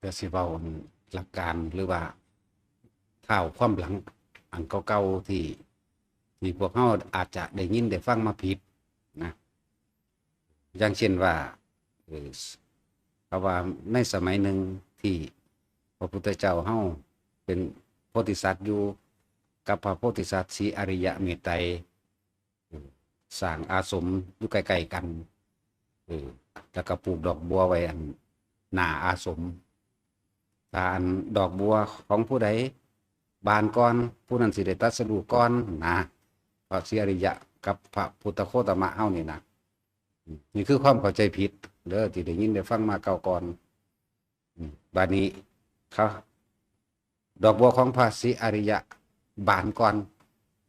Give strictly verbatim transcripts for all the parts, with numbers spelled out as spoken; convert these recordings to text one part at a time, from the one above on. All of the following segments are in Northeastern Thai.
ก็สิเว้าหลักการหรือว่าท้าวความหลังอันเก่าๆที่ที่พวกเฮาอาจจะได้ยินได้ฟังมาผิดนะ อย่างเช่นว่า เอ่อ เขาว่าในสมัยหนึ่งที่พระพุทธเจ้าเฮาเป็นโพธิสัตว์อยู่กับพระโพธิสัตว์ศรีอริยะเมตไตร เออ สร้างอาสมอยู่ใกล้ๆกัน เออ แล้วก็ปลูกดอกบัวไว้อันหน้าอาสม ถ้าอันดอกบัวของผู้ใดบานก่อน ผู้นั้นสิได้ตรัสรู้ก่อนนะ พระศรีอริยะกับพระพุทธโคตมะเฮานี่นะ นี่คือความเข้าใจผิดเด้อ ที่ได้ยินได้ฟังมาเก่าก่อน อืม บาดนี้เขา ดอกบัวของพระศรีอริยะบานก่อน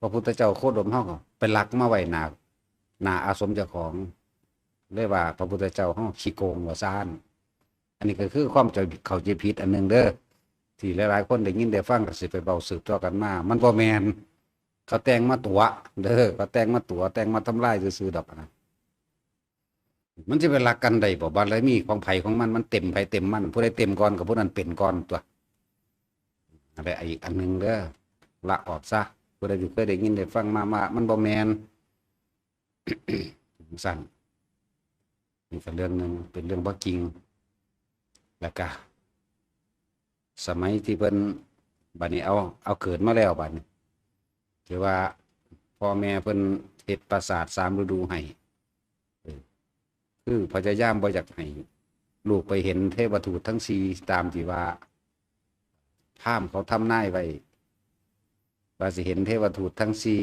พระพุทธเจ้าโคดมเฮาก็ไปลักมาไว้หน้า หน้าอาสมเจ้าของ เลยว่าพระพุทธเจ้าเฮาขี้โกงว่าซ่าน อันนี้ก็คือความเข้าใจผิดอันหนึ่งเด้อ ที่หลายๆคนได้ยินได้ฟังก็สิไปเว้าสืบต่อกันมา มันบ่แม่น เขาแต่งมาตั๋วเด้อ เขาแต่งมาตั๋ว แต่งมาทำลายซื่อๆดอกนะ มันจะไปลักกันได้บ่ บารมีของไผของมัน มันเต็มไผเต็มมัน ผู้ใดเต็มก่อนก็ผู้นั้นเป็นก่อนตัว อะไรอีกอันหนึ่งเด้อ ละออกซะ ผู้ใดที่เคยได้ยินได้ฟังมา มา มันบ่แม่น สั่น นี่ก็เรื่องหนึ่ง เป็นเรื่องบ่จริง แล้วก็ สมัยที่เพิ่น บัดนี้เอา เอาเกิดมาแล้วบัดนี้ ที่ว่าพ่อแม่เพิ่นเฮ็ดปราสาทสามฤดูให้ เออ คือพยายามบ่อยากให้ลูกไปเห็นเทวทูตทั้งสี่ ตามที่ว่าพราหมณ์เขาทำนายไว้ ว่าสิเห็นเทวทูตทั้งสี่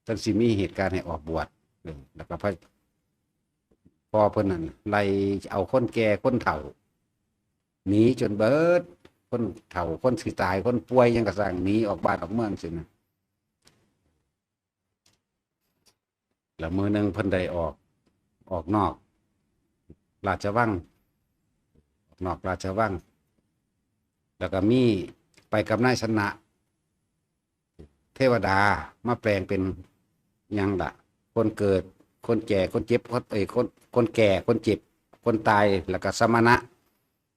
ทั้งสี่มีเหตุการณ์ให้ออกบวช เออ แล้วก็พระ พ่อเพิ่นนั่นไล่เอาคนแก่คนเฒ่า หนีจนเบิด คนเฒ่า คนสิตาย คนป่วยหยังก็ซ่าง หนีออกบ้านออกเมืองสินะ แล้วมื้อหนึ่งเพิ่นได้ออก ออกนอกราชวัง ออกนอกราชวัง แล้วก็มีไปกับนายชนะ เทวดามาแปลงเป็นหยังล่ะ คนเกิด คนแก่ คนเจ็บ คน เอ้ย คน คนแก่ คนเจ็บ คนตาย แล้วก็สมณะ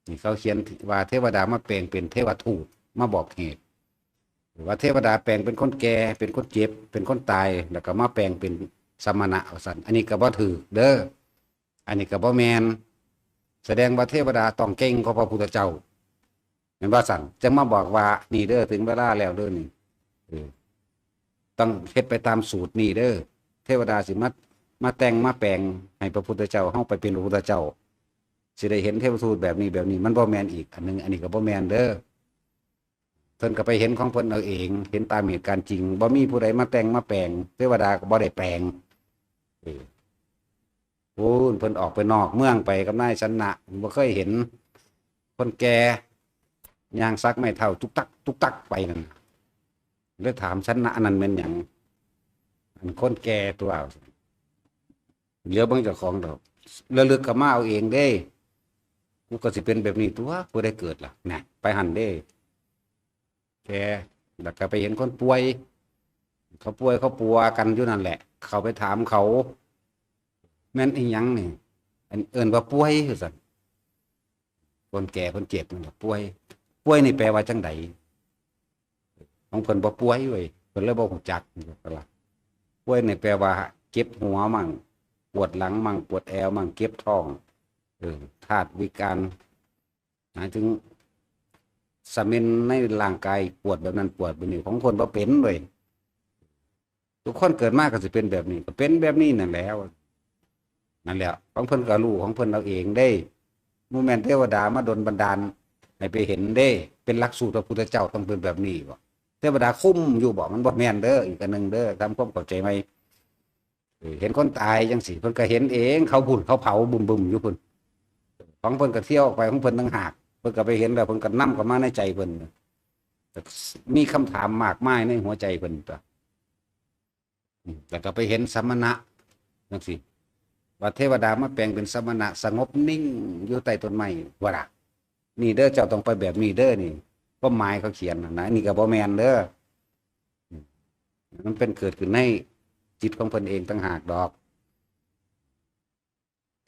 นี่เขาเขียนว่าเทวดามาแปลงเป็นเทวทูต มาบอกเหตุ ว่าเทวดาแปลงเป็นคนแก่ เป็นคนเจ็บ เป็นคนตาย แล้วก็มาแปลงเป็นสมณะว่าซั่น อันนี้ก็บ่ถูกเด้อ อันนี้ก็บ่แม่น แสดงว่าเทวดาต้องเก่งกว่าพระพุทธเจ้า แม่นว่าซั่น จั่งมาบอกว่า นี่เด้อ ถึงเวลาแล้วเด้อนี่ เออ ต้องเฮ็ดไปตามสูตรนี่เด้อ เทวดาสิมา มาแต่งมาแปลงให้พระพุทธเจ้า เฮาไปเป็นพระพุทธเจ้า สิได้เห็นเทวทูตแบบนี้แบบนี้ มันบ่แม่นอีกอันหนึ่ง อันนี้ก็บ่แม่นเด้อ เพิ่นก็ไปเห็นของเพิ่นเอาเอง เห็นตามเหตุการณ์จริง บ่มีผู้ใดมาแต่งมาแปลง เทวดาก็บ่ได้แปลง เออ พู้นเพิ่นออกไปนอกเมืองไปกับนายชนะ บ่เคยเห็น คนแก่ย่างสักไม้เท้าตุกตัก ตุกตักไปนั่น เลยถามชนะ อันนั้นแม่นหยัง อันคนแก่ตัว เหลียวเบิ่งเจ้าของดอก ระลึกกลับมาเอาเองเด้ กูก็สิเป็นแบบนี้ตัว กูได้เกิดล่ะ นะ ไปหั่นเด้ แก่ แล้วก็ไปเห็นคนป่วย เขาป่วยเขาปัวกันอยู่นั่นแหละ เขาไปถามเขา แม่นอีหยังนี่ อันเอิ้นว่าป่วยว่าซั่น คนแก่คนเจ็บนั่นแหละป่วย ป่วยนี่แปลว่าจังใด ของเพิ่นบ่ป่วยเว้ย เพิ่นเลยบ่ฮู้จัก ป่วยนี่แปลว่าเจ็บหัวมั่ง ปวดหลังมั่ง ปวดแอวมั่ง เจ็บท้อง เออ ธาตุวิการ หมายถึงสะเม็นในร่างกายปวดแบบนั้นปวดแบบนี้ ของคนบ่เป็นเว้ย ทุกคนเกิดมาก็สิเป็นแบบนี้ ก็เป็นแบบนี้นั่นแหละ นั่นแหละ ของเพิ่นก็รู้ของเพิ่นเอาเองเด้ บ่แม่นเทวดามาดลบันดาลให้ไปเห็นเด้ เป็นหลักสูตรพระพุทธเจ้าต้องเป็นแบบนี้บ่ เทวดาคุมอยู่บ่ มันบ่แม่นเด้อ อีกอันหนึ่งเด้อ ทำความเข้าใจใหม่ เออ เห็นคนตายจังซี่ เพิ่นก็เห็นเอง เขาพุ้น เขาเผาบึ้มๆอยู่พุ้น ของเพิ่นก็เที่ยวออกไปของเพิ่นต่างหาก เพิ่นก็ไปเห็นแล้ว เพิ่นก็นำเข้ามาในใจเพิ่น มีคำถามมากมายในหัวใจเพิ่นตั๊ว อืม แล้วก็ไปเห็นสมณะจังซี่ ว่าเทวดามาแปลงเป็นสมณะสงบนิ่งอยู่ใต้ต้นไม้ ว่าล่ะ นี่เด้อ เจ้าต้องไปแบบนี้เด้อ นี่ ความหมายเขาเขียนน่ะนะ นี่ก็บ่แม่นเด้อ อืม มันเป็นเกิดขึ้นในจิตของเพิ่นเองต่างหากดอก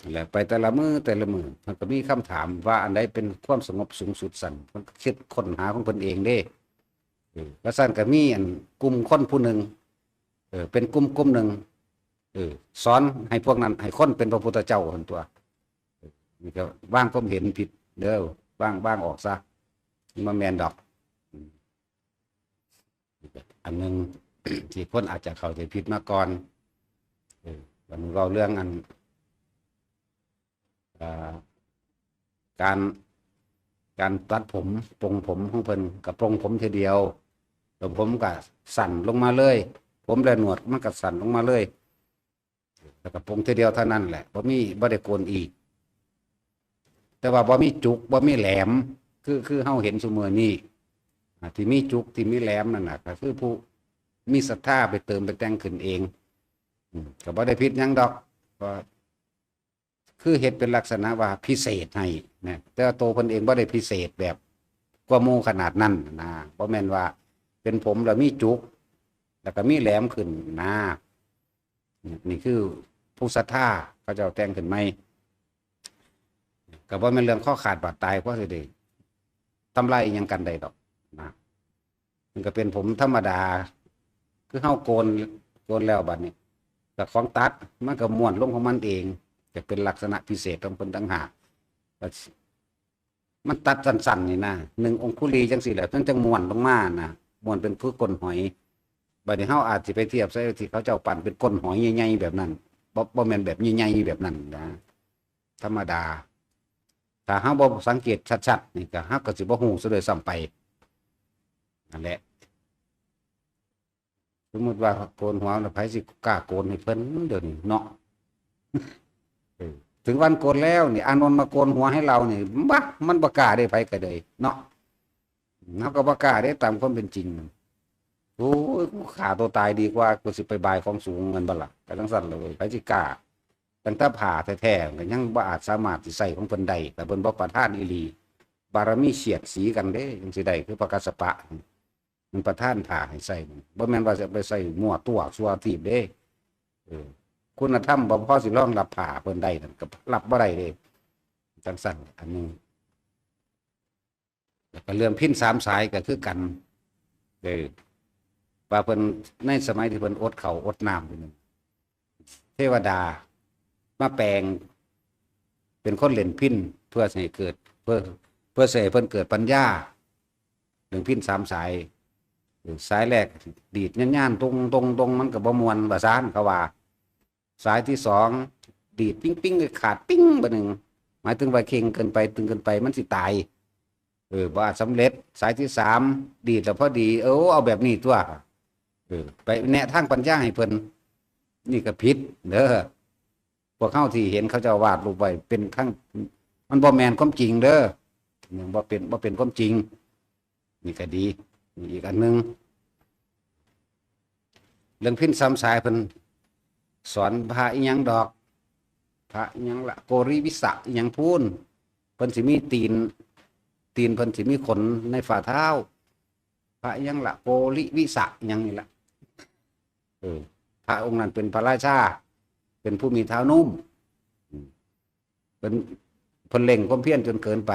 นั่นแหละ ไปแต่ละมื้อแต่ละมื้อ เพิ่นก็มีคำถามว่าอันใดเป็นความสงบสูงสุดซั่น เพิ่นก็คิดค้นหาของเพิ่นเองเด้ เออ ว่าซั่นก็มีอันกลุ่มคนผู้หนึ่ง เออ เป็นกลุ่มกลุ่มหนึ่ง เออ สอนให้พวกนั้น ให้คนเป็นพระพุทธเจ้าหั่นตั๊ว เออ นี่ก็วางความเห็นผิดเด้อ วาง วางออกซะ มันบ่แม่นดอก อืม อันหนึ่ง ที่คนอาจจะเข้าใจผิดมาก่อน เออ วันนี้เว้าเรื่องอัน อ่า การ การตัดผม ปลงผมของเพิ่น ก็ปลงผมทีเดียว แล้วผมก็สั้นลงมาเลย ผมและหนวดมันก็สั้นลงมาเลย แล้วก็ปลงทีเดียวเท่านั้นแหละ บ่มี บ่ได้โกนอีก แต่ว่าบ่มีจุก บ่มีแหลม คือ คือเฮาเห็นซุมื้อนี้ อ่า ที่มีจุก ที่มีแหลมนั่นน่ะ ก็คือผู้มีศรัทธาไปเติมไปแต่งขึ้นเอง อืม ก็บ่ได้ผิดหยังดอก ก็คือเฮ็ดเป็นลักษณะว่าพิเศษให้นะ แต่ว่าโตเพิ่นเองบ่ได้พิเศษแบบกว่าหมู่ขนาดนั้นนะ บ่แม่นว่าเป็นผมแล้วมีจุก แล้วก็มีแหลมขึ้นนะ นี่คือผู้ศรัทธาเขาเจ้าแต่งขึ้นใหม่ ก็บ่แม่นเรื่องคอขาดบาดตาย เพราะสิได้ทำลายอิหยังกันได้ดอกนะ มันก็เป็นผมธรรมดา คือเฮาโกน โกนแล้วบัดนี้ ก็ของตัด มันก็ม้วนลงของมันเอง จะเป็นลักษณะพิเศษของเพิ่นต่างหาก ก็มันตัดสั้นๆนี่นะ หนึ่งองคุลีจังซี่แหละ มันจังม้วนลงมานะ ม้วนเป็นคือก้นหอย บัดนี้เฮาอาจสิไปเทียบใส่ที่เขาเจ้าปั้นเป็นก้นหอยใหญ่ๆแบบนั้น บ่ บ่แม่นแบบใหญ่ๆแบบนั้นนะ ธรรมดา ถ้าเฮาบ่สังเกตชัดๆนี่ก็ เฮาก็สิบ่ฮู้ซะด้วยซ้ำไป นั่นแหละ สมมุติว่าโกนหัวแล้ว ไผสิกล้าโกนให้เพิ่นเดี๋ยวนี้เนาะ เออ ถึงวันโกนแล้วนี่ อานนท์มาโกนหัวให้เรานี่ บะ มันบ่กล้าเด้ ไผก็ได้เนาะ เฮาก็บ่กล้าเด้ ตามความเป็นจริง โอ้ย กูฆ่าตัวตายดีกว่า กูสิไปบายของสูง แม่นบ่ล่ะ ก็จั่งซั้นล่ะเว้ย ไผสิกล้า ตั้งแต่ผ้าแท้ๆ ก็ยังบ่อาจสามารถสิใส่ของเพิ่นได้ แต่เพิ่นบ่ประทานอีหลี บารมีเสียดสีกันเด้ จั่งสิได้คือพระกัสสปะ มันประทานผ้าให้ใส่ บ่แม่นว่าจะไปใส่มั่วตั้วซั่วทีปเด้ เออ คุณธรรมบ่พอสิรองรับผ้าเพิ่นได้นั่น ก็รับบ่ได้เด้ จั่งซั้น อันนี้ แล้วก็เรื่องพิณสามสายก็คือกัน เออ ว่าเพิ่น ในสมัยที่เพิ่นอดข้าวอดน้ำอยู่นั่น เทวดามาแปลงเป็นคนเล่นพิณ เพื่อให้เกิด เพื่อ เพื่อให้เพิ่นเกิดปัญญา เรื่องพิณสามสาย เออ สายแรกดีดย่านๆ ตรงๆๆ มันก็บ่ม่วน ว่าซั่นเขาว่า สายที่สองดีดปิ๊งๆ ขาดปิ๊งบาดหนึ่ง หมายถึงว่าเข่งเกินไป ตึงเกินไป มันสิตาย เออ บ่อาจสำเร็จ สายที่สามดีดแล้วพอดี เออ เอาแบบนี้ตั๊ว เออ ไปแนะทางปัญญาให้เพิ่น นี่ก็ผิดเด้อ พวกเฮาที่เห็นเขาเจ้าวาดรูปไว้เป็นทาง มันบ่แม่นความจริงเด้อ ยังบ่เป็น บ่เป็นความจริง นี่ก็ดี นี่อีกอันหนึ่ง เรื่องพิณสามสายเพิ่นสอนพระอีหยังดอก พระอีหยังละ โกริวิสะอีหยังพู้น เพิ่นสิมีตีน ตีนเพิ่นสิมีขนในฝ่าเท้า พระอีหยังละ โกริวิสะอีหยังนี่ละ เออ พระองค์นั้นเป็นพระราชา เป็นผู้มีเท้านุ่ม อืม เพิ่น เพิ่นเร่งความเพียรจนเกินไป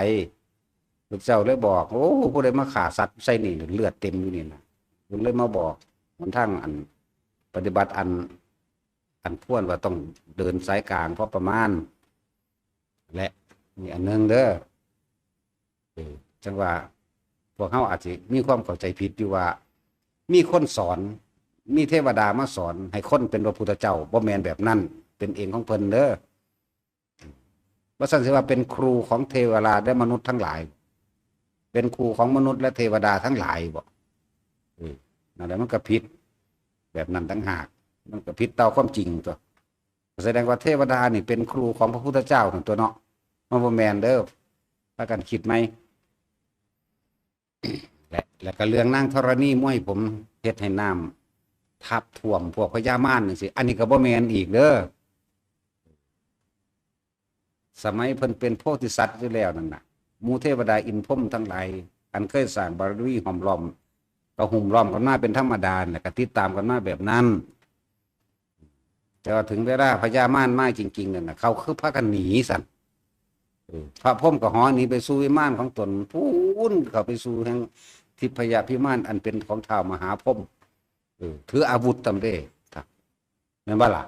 พระเจ้าเลยบอก โอ้ ผู้ใดมาฆ่าสัตว์ใส่นี่ เลือดเต็มอยู่นี่นะ เพิ่นเลยมาบอกหนทางอันปฏิบัติอัน อันควรว่าต้องเดินสายกลางพอประมาณ และนี่อันหนึ่งเด้อ เออ จั่งว่าพวกเฮาอาจสิมีความเข้าใจผิดอยู่ว่า มีคนสอน มีเทวดามาสอนให้คนเป็นพระพุทธเจ้า บ่แม่นแบบนั้น เป็นเองของเพิ่นเด้อ ว่าซั่นสิว่าเป็นครูของเทวดาและมนุษย์ทั้งหลาย เป็นครูของมนุษย์และเทวดาทั้งหลายบ่ เออ นั่นแหละมันก็ผิด แบบนั้นต่างหาก มันก็ผิดต่อความจริงตั๊ว แสดงว่าเทวดานี่เป็นครูของพระพุทธเจ้าตั๊วเนาะ มันบ่แม่นเด้อ พากันคิดใหม่ และ และก็เรื่องนางธรณีมวยผมเฮ็ดให้น้ำทับท่วมพวกพญามารจั่งซี้ อันนี้ก็บ่แม่นอีกเด้อ สมัยเพิ่นเป็นโพธิสัตว์อยู่แล้วนั่นน่ะ หมู่เทวดาอินทร์พรหมทั้งหลาย อันเคยสร้างบารมีห้อมล้อม ก็หุ้มล้อมกันมาเป็นธรรมดา และก็ติดตามกันมาแบบนั้น จ แต่ว่าถึงเวลาพญามารมาจริงๆนั่นน่ะ เขาคือพากันหนีสั่น เออ พระพรหมก็เหาะหนีไปสู่วิมานของตน พู้นเข้าไปสู่แห่งทิพยพิมานอันเป็นของท้าวมหาพรหม เออ ถืออาวุธตำเด้ ครับ แม่นบ่ล่ะ?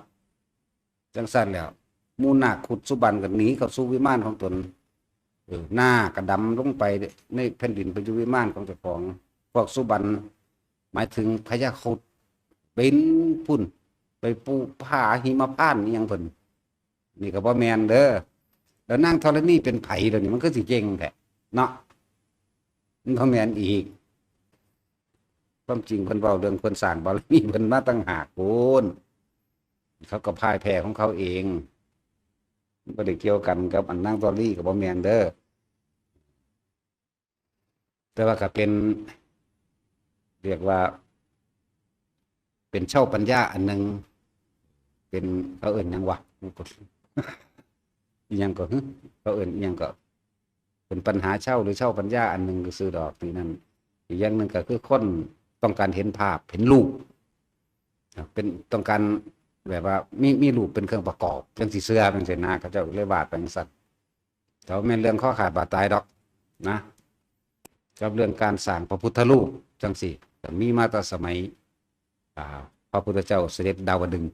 จังซั่นแล้ว หมู่นาคคุดสุบรรณก็หนีเข้าสู่วิมานของตน เออ หน้ากระดำลงไปในแผ่นดิน ไปอยู่วิมานของเจ้าของ พวกสุบรรณ หมายถึงพญาครุฑ บินพุ้น ไปปูผาหิมพานต์อิหยังเพิ่น นี่ก็บ่แม่นเด้อ แล้วนางธรณีเป็นไผเดี๋ยวนี้ มันคือสิเก่งแท้เนาะ มันบ่แม่นอีก ความจริงเพิ่นเว้าเรื่องเพิ่นสร้างบารมีเพิ่นมาต่างหากพู้น เขาก็พ่ายแพ้ของเขาเอง มันบ่ได้เกี่ยวกันกับอันนางธรณี ก็บ่แม่นเด้อ แต่ว่าก็เป็น เรียกว่า เป็นเช่าปัญญาอันหนึ่ง เป็น เขาเอิ้นหยังวะ อิหยังก็ เขาเอิ้นอิหยังก็ เป็นปัญหาเช่าหรือเช่าปัญญาอันหนึ่งซื่อดอกที่นั่น อีกอย่างหนึ่งก็คือคนต้องการเห็นภาพ เห็นรูป เป็น ต้องการแบบว่ามี มีรูปเป็นเครื่องประกอบ จังสิเชื่อจังซี่นะ เขาเจ้าเลยว่าไปจังซั่น แต่ว่าแม่นเรื่องคอขาดบาดตายดอกนะ กับเรื่องการสร้างพระพุทธรูปจังซี่ ก็มีมาแต่สมัย อ่า พระพุทธเจ้าเสด็จดาวดึงส์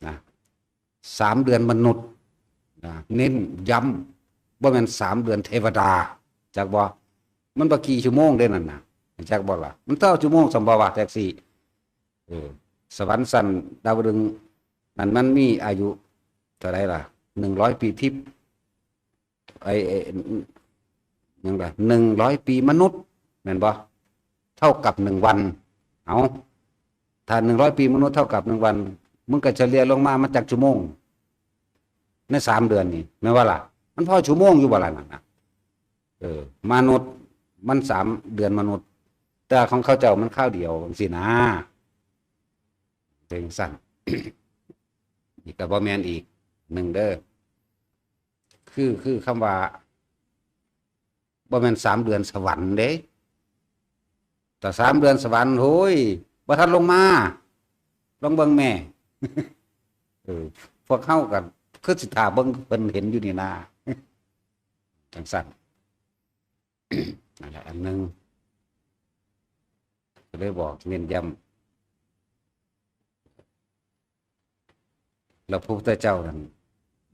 นะ สามเดือนมนุษย์นะ เน้นย้ำ บ่แม่นสามเดือนเทวดา จักบ่? มันบ่กี่ชั่วโมงเด้นั่นน่ะ จักบ่ล่ะ? มันเท่าชั่วโมงสำบ่วะ แท็กซี่ เออ สวรรค์ชั้นดาวดึงส์นั่นมันมีอายุเท่าไหร่ล่ะ? หนึ่งร้อยปีทิพย์ ไอ้ ไอ้ หยังล่ะ หนึ่งร้อยปีมนุษย์ แม่นบ่? เท่ากับหนึ่งวัน เอา ถ้าหนึ่งร้อยปีมนุษย์เท่ากับหนึ่งวัน มึงก็เฉลี่ยลงมา มันจักชั่วโมง ในสามเดือนนี่ แม่นบ่ล่ะ? มันพอชั่วโมงอยู่บ่ล่ะนั่นน่ะ? เออ มนุษย์ มันสามเดือนมนุษย์ แต่ของเขาเจ้ามันคราวเดียวจังซี่นะ จังซั่น นี่ก็บ่แม่นอีกหนึ่งเด้อ คือ คือคำว่า บ่แม่นสามเดือนสวรรค์เด้ แต่สามเดือนสวรรค์ โฮ้ย บ่ทันลงมา ลองเบิ่งแม่ เออ พวกเฮาก็คือสิท่าเบิ่งเพิ่นเห็นอยู่นี่นา จังซั่น นั่นแหละอันหนึ่ง ก็เลยบอกเน้นย้ำ แล้วพระพุทธเจ้านั่น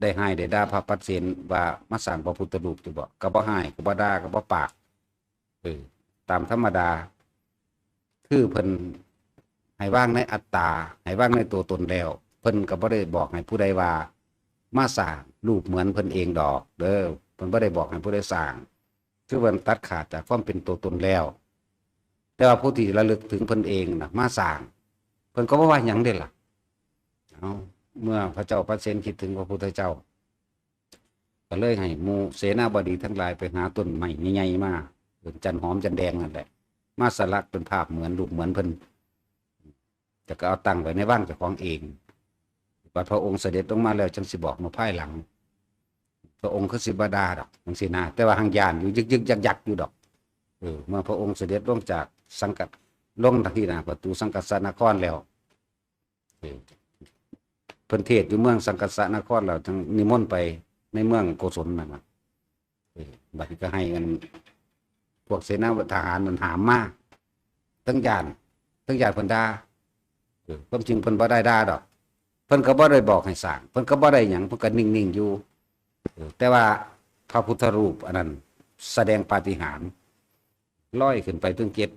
ได้ฮ้ายได้ด่าพระปัจเจกว่ามาสร้างพระพุทธรูปอยู่บ่ ก็บ่ฮ้าย ก็บ่ด่า ก็บ่ปาก เออ ตามธรรมดา คือเพิ่นให้วางในอัตตา ให้วางในตัวตนแล้ว เพิ่นก็บ่ได้บอกให้ผู้ใดว่ามาสร้างรูปเหมือนเพิ่นเองดอกเด้อ เพิ่นบ่ได้บอกให้ผู้ใดสร้าง คือเพิ่นตัดขาดจากความเป็นตัวตนแล้ว แต่ว่าผู้ที่ระลึกถึงเพิ่นเองน่ะ มาสร้าง เพิ่นก็บ่ว่าหยังเด้ล่ะ เอา เมื่อพระเจ้าปเสนคิดถึงพระพุทธเจ้า ก็เลยให้หมู่เสนาบดีทั้งหลายไปหาต้นไม้ใหญ่ๆมา ต้นจันหอมจันแดงนั่นแหละ มาสลักเป็นภาพเหมือนรูปเหมือนเพิ่น แล้วก็เอาตั้งไว้ในวังเจ้าของเอง บัดพระองค์เสด็จลงมาแล้วจังสิบอกมาภายหลัง พระองค์คือสิบ่ด่าดอกจังซี่นะ แต่ว่าหังย้านอยู่ยึกๆยักๆอยู่ดอก เออ เมื่อพระองค์เสด็จลงจากสังกัด ลงที่หน้าประตูสังกัสสนครแล้ว เออ เพิ่นเทศน์อยู่เมืองสังกัสสนครแล้วจังนิมนต์ไปในเมืองโกศลนั่นน่ะ เออ บัดนี้ก็ให้อันพวกเสนาทหารมันหามมา ทั้งย้าน ทั้งย้านเพิ่นด่า เออ ความจริงเพิ่นบ่ได้ด่าดอก เพิ่นก็บ่ได้บอกให้สร้าง เพิ่นก็บ่ได้หยัง เพิ่นก็นิ่งๆอยู่ เออ แต่ว่าพระพุทธรูปอันนั้นแสดงปาฏิหาริย์ ลอยขึ้นไปถึงเจ็ด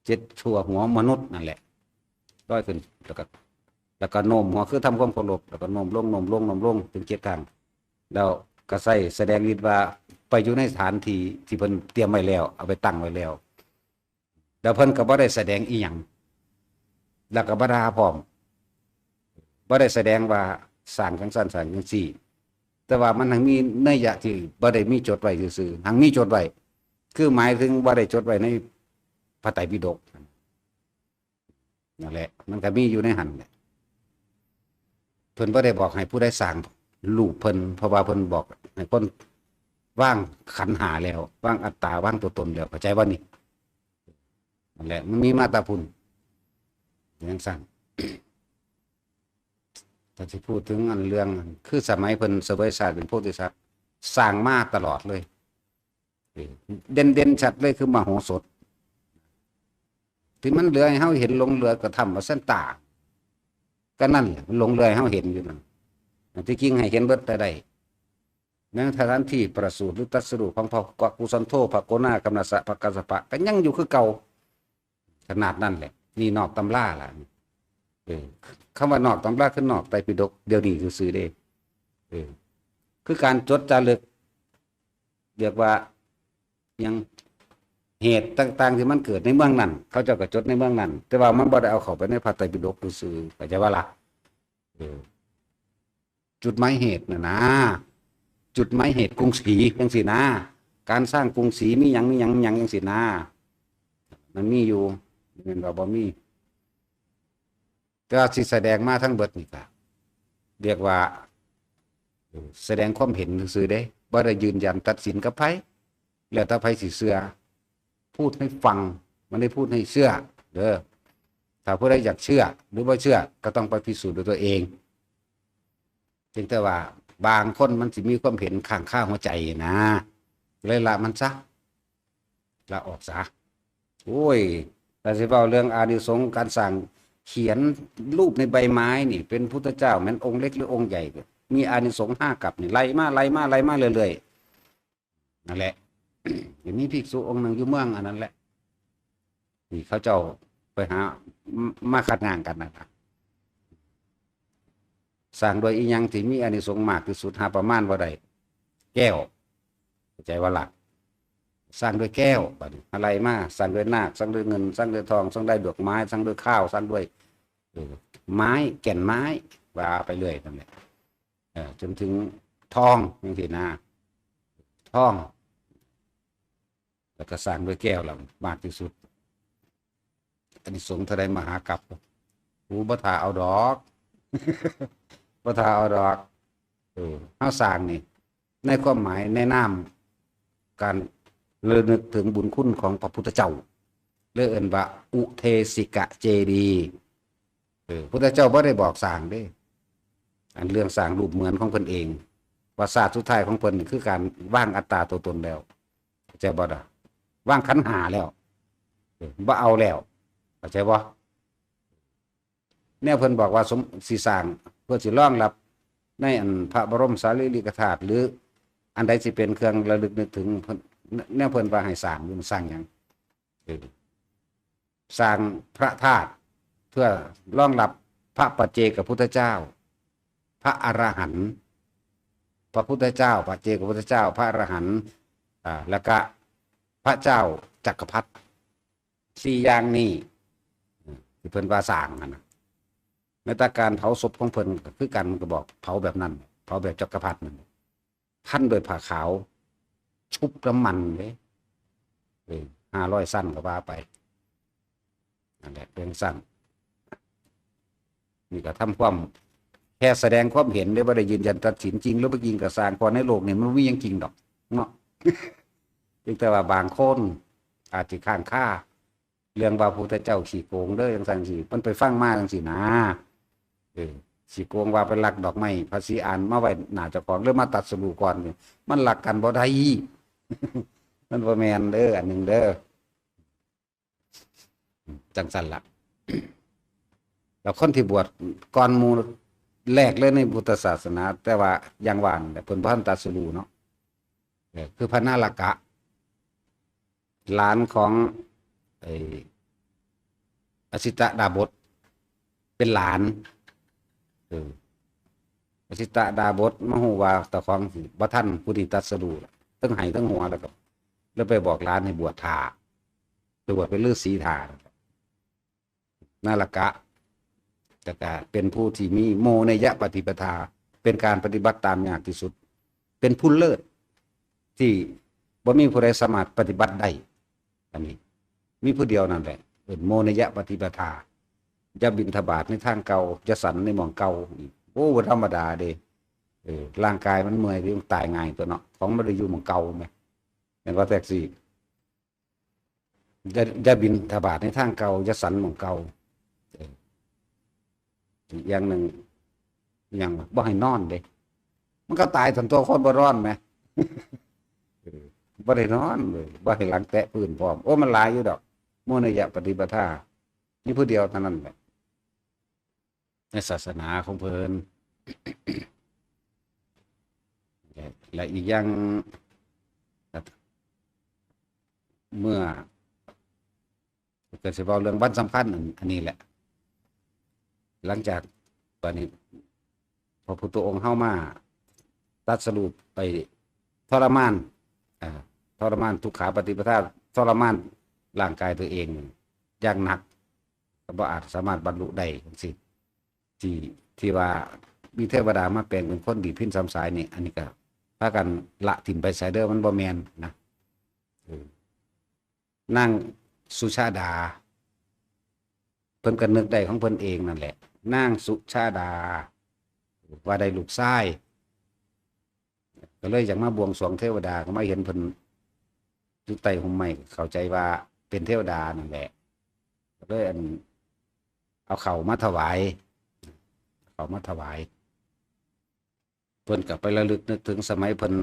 เจ็ดทั่วหัวมนุษย์นั่นแหละ ลอยขึ้น แล้วก็ แล้วก็โน้มหัวคือทำความเคารพ แล้วก็โน้มลง โน้มลง โน้มลง ถึงเจ็ดครั้ง แล้วก็ใส่แสดงฤทธิ์ว่าไปอยู่ในสถานที่ที่เพิ่นเตรียมไว้แล้ว เอาไปตั้งไว้แล้ว แล้วเพิ่นก็บ่ได้แสดงอีหยัง แล้วก็บ่ด่าพร้อม บ่ได้แสดงว่าสร้างจังซั่นสร้างจังซี่ แต่ว่ามันหังมีนัยยะที่บ่ได้มีจดไว้ซื่อๆ หังมีจดไว้ คือหมายถึงบ่ได้จดไว้ในพระไตรปิฎก นั่นแหละ มันก็มีอยู่ในหั่นแหละ เพิ่นบ่ได้บอกให้ผู้ใดสร้างรูปเพิ่น เพราะว่าเพิ่นบอกให้คนวางขันธ์ห้าแล้ว วางอัตตา วางตัวตนแล้ว เข้าใจบ่นี่? นั่นแหละ มันมีมาแต่พุ้น จังซั่น ถ้าสิพูดถึงอันเรื่องนั้น คือสมัยเพิ่นเสวยชาติเป็นโพธิสัตว์ สร้างมาตลอดเลย เออ เด่นๆชัดเลยคือมโหสถ ที่มันเหลือให้เฮาเห็นหลงเหลือก็ถ้ำอสันตา ก็นั่นแหละมันหลงเหลือให้เฮาเห็นอยู่นั่น ที่จริงให้เห็นเบิดแต่ใด ในสถานที่ประสูติหรือตรัสรู้ของพระกุสันโธ พระโกนากัมมัสสะ พระกัสสปะ ก็ยังอยู่คือเก่า ขนาดนั้นแหละ นี่นอกตำราล่ะ เออ คำว่านอกตำราคือนอกไตรปิฎกเดี๋ยวนี้ซื่อๆเด้ เออ คือการจดจารึก เรียกว่า ยัง เหตุต่างๆที่มันเกิดในเมืองนั้น เขาเจ้าก็จดในเมืองนั้น แต่ว่ามันบ่ได้เอาเข้าไปในพระไตรปิฎกซื่อๆ เข้าใจบ่ล่ะ เออ จุดหมายเหตุน่ะนะ จุดหมายเหตุกรุงศรีจังซี่นะ การสร้างกรุงศรีมีหยัง มีหยัง มีหยังจังซี่นะ มันมีอยู่ แม่นว่าบ่มี แต่ว่าสิแสดงมาทั้งเบิดนี่ก็เรียกว่า แสดงความเห็นซื่อๆเด้ บ่ได้ยืนยันตัดสินกับไผ แล้วแต่ไผสิเชื่อ พูดให้ฟัง มันได้พูดให้เชื่อ เด้อ ถ้าผู้ใดอยากเชื่อ หรือบ่เชื่อ ก็ต้องไปพิสูจน์ด้วยตัวเอง เพียงแต่ว่าบางคนมันสิมีความเห็นค้างคาหัวใจนะ เลยละมันซะ ละออกซะ โอ้ย ถ้าสิเว้าเรื่องอานิสงส์การสร้างเขียนรูปในใบไม้นี่ เป็นพุทธเจ้าแม่นองค์เล็กหรือองค์ใหญ่ มีอานิสงส์ห้ากัปนี่ ไล่มา ไล่มา ไล่มาเรื่อยๆ นั่นแหละ เดี๋ยวนี้ภิกษุองค์หนึ่งอยู่เมืองอันนั้นแหละ นี่เขาเจ้าไปหา มาคัดงานกันนะครับ สร้างด้วยอีหยังที่มีอานิสงส์มากที่สุด หาประมาณบ่ได้ แก้ว เข้าใจบ่ล่ะ สร้างด้วยแก้ว บัดนี้อะไรมา สร้างด้วยนาค สร้างด้วยเงิน สร้างด้วยทอง สร้างด้วยดอกไม้ สร้างด้วยข้าว สร้างด้วย เออ ไม้ แก่นไม้ ว่าไปเรื่อยนั่นแหละ เออ จนถึงทองจังซี่นะ ทอง แล้วก็สร้างด้วยแก้วล่ะมากที่สุด อานิสงส์เท่าใดมหากัป โอ้ บ่ท่าเอาดอก บ่ท่าเอาดอก เออ เฮาสร้างนี่ ในความหมายในนาม การระลึกถึงบุญคุณของพระพุทธเจ้า เลยเอิ้นว่าอุเทสิกะเจดีย์ เออ พุทธเจ้าบ่ได้บอกสร้างเด้ อันเรื่องสร้างรูปเหมือนของเพิ่นเอง ว่าชาติสุดท้ายของเพิ่นนี่คือการวางอัตตาตัวตนแล้ว เข้าใจบ่ล่ะ วางขันธ์ห้าแล้ว เออ บ่เอาแล้ว เข้าใจบ่ แนวเพิ่นบอกว่าสม สิสร้างเพื่อสิรองรับในอันพระบรมสารีริกธาตุ หรืออันใดสิเป็นเครื่องระลึกนึกถึงเพิ่น แนวเพิ่นว่าให้สร้างอยู่ สร้างหยัง เออ สร้างพระธาตุเพื่อรองรับพระปัจเจกพุทธเจ้า พระอรหันต์ พระพุทธเจ้า ปัจเจกพุทธเจ้า พระอรหันต์ อ่า แล้วก็พระเจ้าจักรพรรดิ สี่อย่างนี้ ที่เพิ่นว่าสร้างหั่นน่ะ แม้แต่การเผาศพของเพิ่นก็คือกัน มันก็บอกเผาแบบนั้น เผาแบบจักรพรรดินั่น พันด้วยผ้าขาว ชุบน้ำมันเด้ เออ ห้าร้อยชั้นก็ว่าไป นั่นแหละ เป็นชั้น นี่ก็ทำความ แค่แสดงความเห็นเด้ บ่ได้ยืนยันตัดสินจริงหรือบ่จริงก็ซ่าง เพราะในโลกนี่มันบ่มีหยังจริงดอกเนาะ เพียงแต่ว่าบางคนอาจสิค้างคา เรื่องว่าพุทธเจ้าขี้โกงเด้อจังซั่นสิ มันไปฟังมาจังซี่นะ เออ ขี้โกงว่าไปลักดอกไม้พระศรีอานมาไว้หน้าเจ้าของ หรือมาตรัสรู้ก่อนนี่ มันลักกันบ่ได้ มันบ่แม่นเด้อ อันหนึ่งเด้อ จังซั่นล่ะ แล้วคนที่บวชก่อนหมู่แรกเลยในพุทธศาสนา แต่ว่าอย่างว่านั่นแหละ เพิ่นบ่ทันตรัสรู้เนาะ เออ คือพระนารกะ หลานของ ไอ้ อสิตดาบส เป็นหลาน เออ อสิตดาบสมาฮู้ว่าเจ้าของสิบ่ทันผู้นี้ตรัสรู้ ทั้งไห้ทั้งหัว แล้วก็เลยไปบอกหลานให้บวชถ่า ไปบวชเป็นฤาษีถ่า นารกะ แต่ก็เป็นผู้ที่มีโมเนยปฏิปทา เป็นการปฏิบัติตามยากที่สุด เป็นผู้เลิศ ที่บ่มีผู้ใดสามารถปฏิบัติได้ อันนี้ มีผู้เดียวนั่นแหละ เอิ้นโมเนยปฏิปทา อย่าบิณฑบาตในทางเก่า อย่าฉันในหม่องเก่า โอ้ บ่ธรรมดาเด้ เออ ร่างกายมันเมื่อย มันตายง่ายตัวเนาะ ของมันได้อยู่หม่องเก่าแหม แม่นว่าแท็กซี่ อย่า อย่าบิณฑบาตในทางเก่า อย่าฉันหม่องเก่า เออ อีกอย่างหนึ่ง หยังวะ บ่ให้นอนเด้ มันก็ตายทันตัวคนบ่นอนแหม เออ บ่ได้นอนเลย บ่ให้หลังแตะพื้นพร้อม โอ้ มันหลายอยู่ดอก โมเนยปฏิปทา มีผู้เดียวเท่านั้นแหละ ในศาสนาของเพิ่น และอีกอย่าง เมื่อ ก็สิเว้าเรื่องวันสำคัญอัน อันนี้แหละ หลังจากบัดนี้ พระพุทธองค์เฮามาตรัสรู้ไปทรมาน อ่า ทรมานทุกขาปฏิปทา ทรมานร่างกายตัวเองอย่างหนัก ก็บ่อาจสามารถบรรลุได้จังซี้ ที่ ที่ว่ามีเทวดามาแปลงเป็นคนดีดพิณสามสายนี่ อันนี้ก็พากันละถิ่มไปไสเด้อ มันบ่แม่นนะ เออ นางสุชาดา เพิ่นก็นึกได้ของเพิ่นเองนั่นแหละ นางสุชาดา ว่าได้ลูกชาย ก็เลยอยากมาบวงสรวงเทวดา ก็มาเห็นเพิ่นอยู่ใต้ห่มไม้ เข้าใจว่าเป็นเทวดานั่นแหละ ก็เลยอัน เอาข้าวมาถวาย ข้าวมาถวาย เพิ่นก็ไประลึกนึกถึงสมัยเพิ่น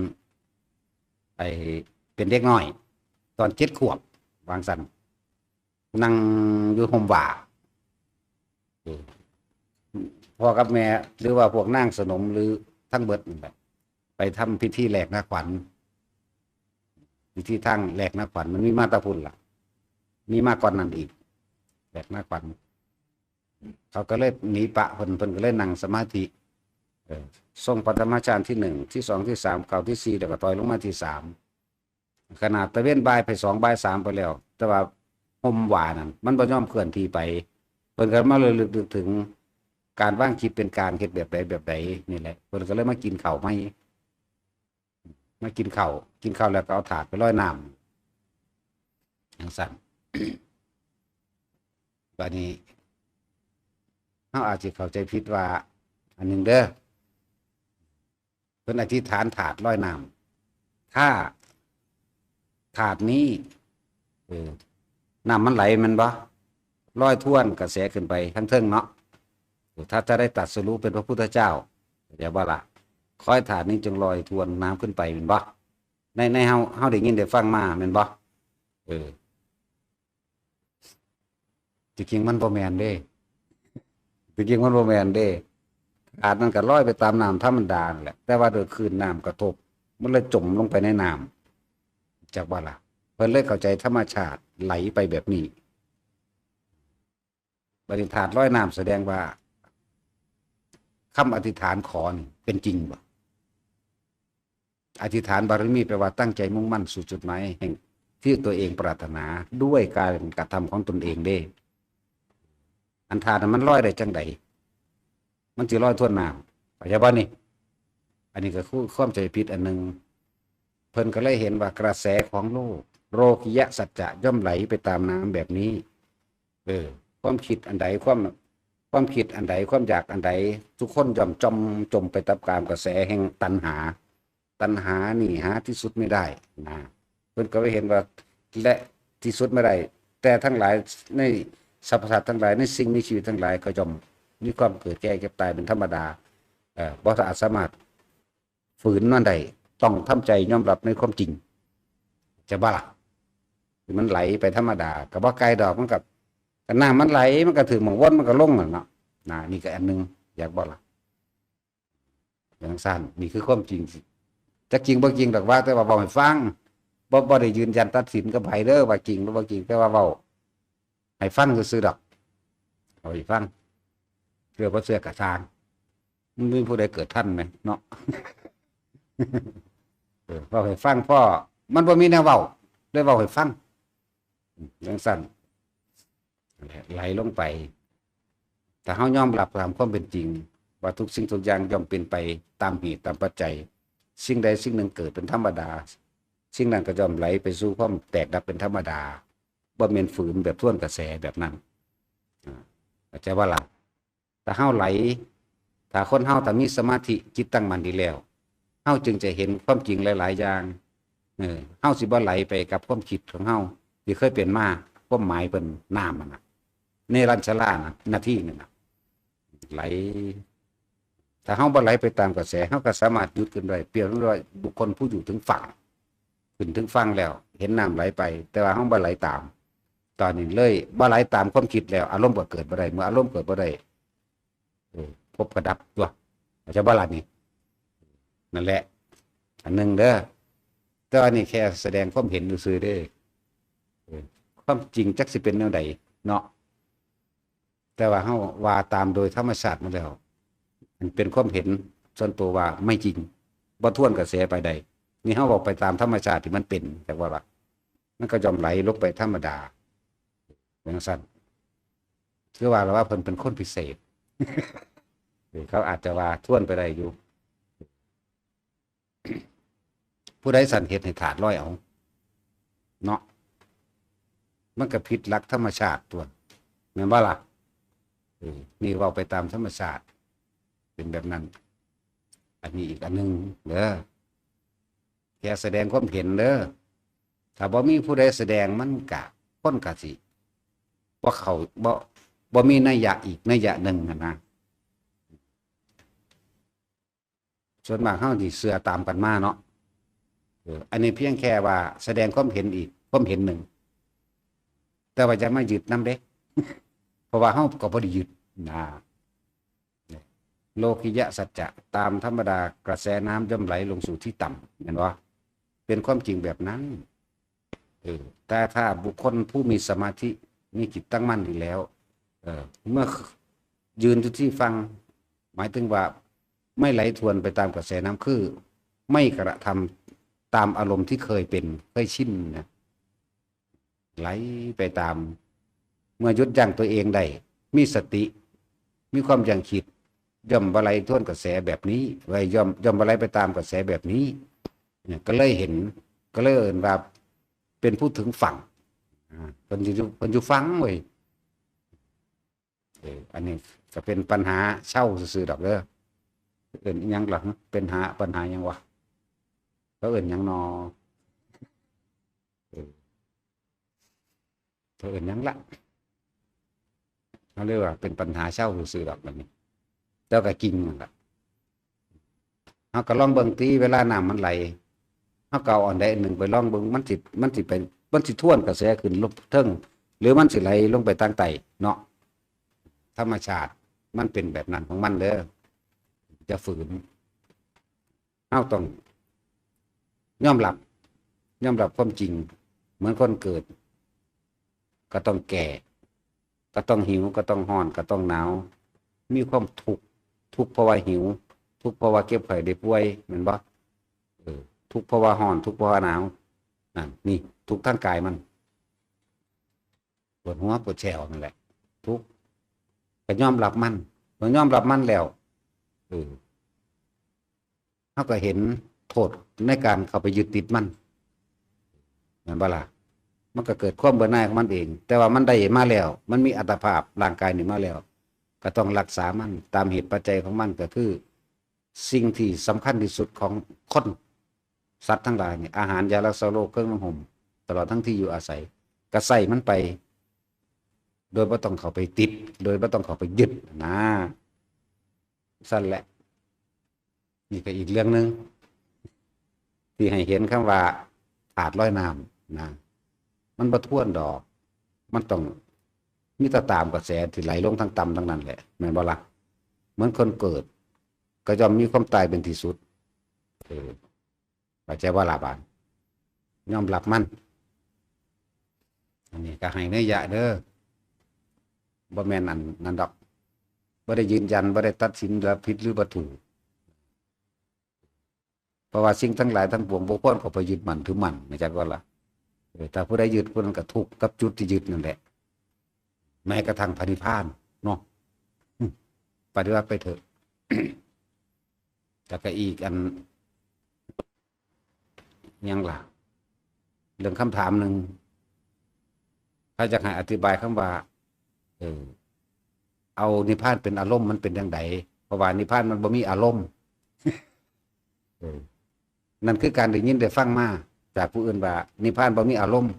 ไอ้ เป็นเด็กน้อย ตอนเจ็ดขวบ ว่าจั่งซั้น นั่งอยู่ห่มว่า เออ พ่อกับแม่ หรือว่าพวกนางสนม หรือทั้งเบิดนั่นแหละ ไปทำพิธีแหลกนาขวัญ พิธีทางแหลกนาขวัญ มันมีมาแต่พุ้นล่ะ มีมาก่อนนั้นอีก แหลกนาขวัญ เขาก็เลยหนีปะเพิ่น เพิ่นก็เลยนั่งสมาธิ เออ ทรงปฐมฌานที่หนึ่ง ที่สอง ที่สาม เข้าที่สี่ แล้วก็ถอยลงมาที่สาม ขนาดตะเวนบ่ายไปสอง บ่ายสามไปแล้ว แต่ว่าห่มว่านั่น มันบ่ยอมเคลื่อนที่ไป เพิ่นก็มาระลึกนึกถึงการวางจิตเป็นกลาง เฮ็ดแบบใดแบบใดนี่แหละ เพิ่นก็เลยมากินข้าวใหม่ มากินข้าว กินข้าวแล้วก็เอาถาดไปลอยน้ำ จั่งซั้น บัดนี้ เฮาอาจสิเข้าใจผิดว่า อันหนึ่งเด้อ เพิ่นอธิษฐานถาดลอยน้ำ ถ้าถาดนี้ เออ น้ำมันไหลแม่นบ่ ลอยทวนกระแสขึ้นไปทางเทิงเนาะ เออ ถ้าจะได้ตรัสรู้เป็นพระพุทธเจ้า เดี๋ยวบ่ล่ะ ขอให้ถาดนี้จงลอยทวนน้ำขึ้นไปแม่นบ่ ใน ในเฮา เฮาได้ยินได้ฟังมาแม่นบ่ เออ ที่จริงมันบ่แม่นเด้ ที่จริงมันบ่แม่นเด้ ถาดนั้นก็ลอยไปตามน้ำธรรมดานั่นแหละ แต่ว่าโดยคลื่นน้ำกระทบ มันเลยจมลงไปในน้ำ จักบ่ล่ะ เพิ่นเลยเข้าใจธรรมชาติไหลไปแบบนี้ บัดนี้ถาดลอยน้ำแสดงว่าคำอธิษฐานขอนี่เป็นจริงบ่ อธิษฐานบารมีแปลว่าตั้งใจมุ่งมั่นสู่จุดหมายแห่งที่ตัวเองปรารถนาด้วยการกระทำของตนเองเด้ อันถาดน่ะมันลอยได้จั่งใด มันสิลอยทวนน้ำ เข้าใจบ่นี่ อันนี้ก็คือความเข้าใจผิดอันหนึ่ง เพิ่นก็เลยเห็นว่ากระแสของโลก โลกิยะสัจจะย่อมไหลไปตามน้ำแบบนี้ เออ ความคิดอันใด ความ ความคิดอันใด ความอยากอันใด ทุกคนย่อมจม จมไปตามกามกระแสแห่งตัณหา ตัณหานี่หาที่สุดไม่ได้นะ เพิ่นก็ไปเห็นว่า และที่สุดไม่ได้ แต่ทั้งหลายในสรรพสัตว์ทั้งหลาย ในสิ่งมีชีวิตทั้งหลายก็ย่อมมีความเกิดแก่เจ็บตายเป็นธรรมดา เอ่อ บ่อาจสามารถ ฝืนมันได้ ต้องทำใจยอมรับในความจริง จะบ่ล่ะ มันไหลไปธรรมดา ก็บ่ไกลดอก มันก็ ก็น้ำมันไหล มันก็ถึงหม่องวน มันก็ลงนั่นเนาะ นะ นี่ก็อันหนึ่ง อยากบ่ล่ะ จั่งซั้น นี่คือความจริง จักจริงบ่จริงดอกว่า แต่ว่าเว้าให้ฟัง บ่ บ่ได้ยืนยันตัดสินกับไผเด้อ ว่าจริงหรือบ่จริง แต่ว่าเว้าให้ฟังซื่อๆดอก เอาให้ฟัง เชื่อบ่เชื่อก็ซ่าง มันมีผู้ใดเกิดทันไหมเนาะ เออ เว้าให้ฟัง พอมันบ่มีแนวเว้า เลยเว้าให้ฟัง จั่งซั้น ไหลลงไป ถ้าเฮายอมรับตามความเป็นจริง ว่าทุกสิ่งทุกอย่างย่อมเป็นไปตามเหตุตามปัจจัย สิ่งใดสิ่งหนึ่งเกิดเป็นธรรมดา สิ่งนั้นก็ย่อมไหลไปสู่ความแตกดับเป็นธรรมดา บ่แม่นฝืนแบบทวนกระแสแบบนั้น อ่า เข้าใจบ่ล่ะ ถ้าเฮาไหล ถ้าคนเฮาถ้ามีสมาธิจิตตั้งมั่นดีแล้ว เฮาจึงจะเห็นความจริงหลายๆอย่าง เออ เฮาสิบ่ไหลไปกับความคิดของเฮาที่เคยเป็นมา ความหมายเพิ่นน้ำมันน่ะ เนรัญชรานะ นาทีนั่นน่ะ ไหล ถ้าเฮาบ่ไหลไปตามกระแส เฮาก็สามารถหยุดขึ้นได้ เปรียบเหมือนว่าบุคคลผู้อยู่ถึงฝั่ง ขึ้นถึงฝั่งแล้ว เห็นน้ำไหลไป แต่ว่าเฮาบ่ไหลตาม ตอนนี้เลยบ่ไหลตามความคิดแล้ว อารมณ์ก็เกิดบ่ได้ เมื่ออารมณ์เกิดบ่ได้ เออ ภพก็ดับตั๊ว เข้าใจบ่ล่ะนี่ นั่นแหละ อันหนึ่งเด้อ แต่ว่านี่แค่แสดงความเห็นซื่อๆเด้อ เออ ความจริงจักสิเป็นแนวใดเนาะ แต่ว่าเฮาว่าตามโดยธรรมชาติมาแล้ว มันเป็นความเห็นส่วนตัวว่าไม่จริง บ่ทวนกระแสไปใด นี่เฮาออกไปตามธรรมชาติที่มันเป็น จักว่าล่ะ มันก็ย่อมไหลลงไปธรรมดา จั่งซั้น คือว่าล่ะว่าเพิ่นเป็นคนพิเศษ เออ เขาอาจจะว่าทวนไปได้อยู่ ผู้ใดสั่นเฮ็ดให้ธาตุลอยเอา เนาะ มันก็ผิดหลักธรรมชาติตั๊ว แม่นบ่ล่ะ เออ นี่เว้าไปตามธรรมชาติ เป็นแบบนั้น อันนี้อีกอันหนึ่งเด้อ แค่แสดงความเห็นเด้อ ถ้าบ่มีผู้ใดแสดงมันกะ คนกะสิ บ่เข้า บ่ บ่มีนัยยะอีกนัยยะหนึ่งหั้นนะ ส่วนมากเฮาสิเชื่อตามกันมาเนาะ เออ อันนี้เพียงแค่ว่าแสดงความเห็นอีกความเห็นหนึ่ง แต่ว่าอย่ามายึดนำเด้ เพราะว่าเฮาก็บ่ได้ยึดนะ โลกิยะสัจจะ ตามธรรมดากระแสน้ำย่อมไหลลงสู่ที่ต่ำ แม่นบ่ เป็นความจริงแบบนั้น เออ แต่ถ้าบุคคลผู้มีสมาธิ มีจิตตั้งมั่นดีแล้ว เออ เมื่อยืนอยู่ที่ฝั่ง หมายถึงว่าไม่ไหลทวนไปตามกระแสน้ำ คือไม่กระทำตามอารมณ์ที่เคยเป็น เคยชินนะ ไหลไปตาม เมื่อหยุดยั้งตัวเองได้ มีสติ มีความยั้งคิด ย่อมบ่ไหลทวนกระแสแบบนี้ ไว้ย่อม ย่อมบ่ไหลไปตามกระแสแบบนี้ เนี่ย ก็เลยเห็น ก็เลยเอิ้นว่าเป็นผู้ถึงฝั่ง อ่า เพิ่นอยู่ เพิ่นอยู่ฝั่งเว้ย เออ อันนี้ก็เป็นปัญหาเซาซื่อๆดอกเด้อ เอิ้นอิหยังล่ะ เป็นหา ปัญหาหยังวะ เขาเอิ้นหยังนอ เออ เขาเอิ้นหยังล่ะ เขาเรียกว่าเป็นปัญหาเซาซื่อๆดอก บัดนี้ แต่ก็จริงนั่นล่ะ เฮาก็ลองเบิ่งติ เวลาน้ำมันไหล เฮาก็เอาอันใดอันหนึ่งไปลองเบิ่ง มันสิ มันสิไป มันสิทวนกระแสขึ้นลงเทิง หรือมันสิไหลลงไปทางใต้เนาะ ธรรมชาติมันเป็นแบบนั้นของมันเด้อ อย่าฝืน เฮาต้องยอมรับ ยอมรับความจริง เหมือนคนเกิด ก็ต้องแก่ ก็ต้องหิว ก็ต้องร้อน ก็ต้องหนาว มีความทุกข์ ทุกข์เพราะว่าหิว ทุกข์เพราะว่าเจ็บไข้ได้ป่วย แม่นบ่ เออ ทุกข์เพราะว่าร้อน ทุกข์เพราะว่าหนาว นั่น นี่ ทุกข์ทางกายมัน ปวดหัว ปวดแข้วนั่นแหละ ทุกข์ ก็ยอมรับมัน เมื่อยอมรับมันแล้ว เออ เฮาก็เห็นโทษในการเข้าไปยึดติดมัน แม่นบ่ล่ะ มันก็เกิดความเบื่อหน่ายของมันเอง แต่ว่ามันได้มาแล้ว มันมีอัตภาพร่างกายนี้มาแล้ว ก็ต้องรักษามัน ตามเหตุปัจจัยของมันก็คือ สิ่งที่สำคัญที่สุดของคน สัตว์ทั้งหลายนี่ อาหาร ยารักษาโรค เครื่องนุ่งห่ม ตลอดทั้งที่อยู่อาศัย ก็ใส่มันไป โดยบ่ต้องเข้าไปติด โดยบ่ต้องเข้าไปยึดนะ ซั่นแหละ นี่ก็อีกเรื่องหนึ่ง ที่ให้เห็นคำว่าธาตุลอยน้ำนะ มันบ่ทวนดอก มันต้องมีแต่ตามกระแสที่ไหลลงทางต่ำทั้งนั้นแหละ แม่นบ่ล่ะ เหมือนคนเกิด ก็ย่อมมีความตายเป็นที่สุด เออ เข้าใจบ่ล่ะบาด ยอมรับมัน อันนี้ก็ให้นัยยะเด้อ บ่แม่นอันนั้นดอก บ่ได้ยืนยัน บ่ได้ตัดสินว่าผิดหรือว่าถูก เพราะว่าสิ่งทั้งหลายทั้งปวงบ่ควรเข้าไปยึดมั่นถือมั่น เข้าใจบ่ล่ะ เออ ถ้าผู้ใดยึด ผู้นั้นก็ทุกข์กับจุดที่ยึดนั่นแหละ แม้กระทั่งพระนิพพานเนาะ ปฏิบัติไปเถอะ แล้วก็อีกอัน หยังล่ะ เรื่องคำถามหนึ่ง ถ้าอยากให้อธิบายคำว่า เออ เอานิพพานเป็นอารมณ์มันเป็นจั่งใด เพราะว่านิพพานมันบ่มีอารมณ์ เออ นั่นคือการได้ยินได้ฟังมาจากผู้อื่นว่า นิพพานบ่มีอารมณ์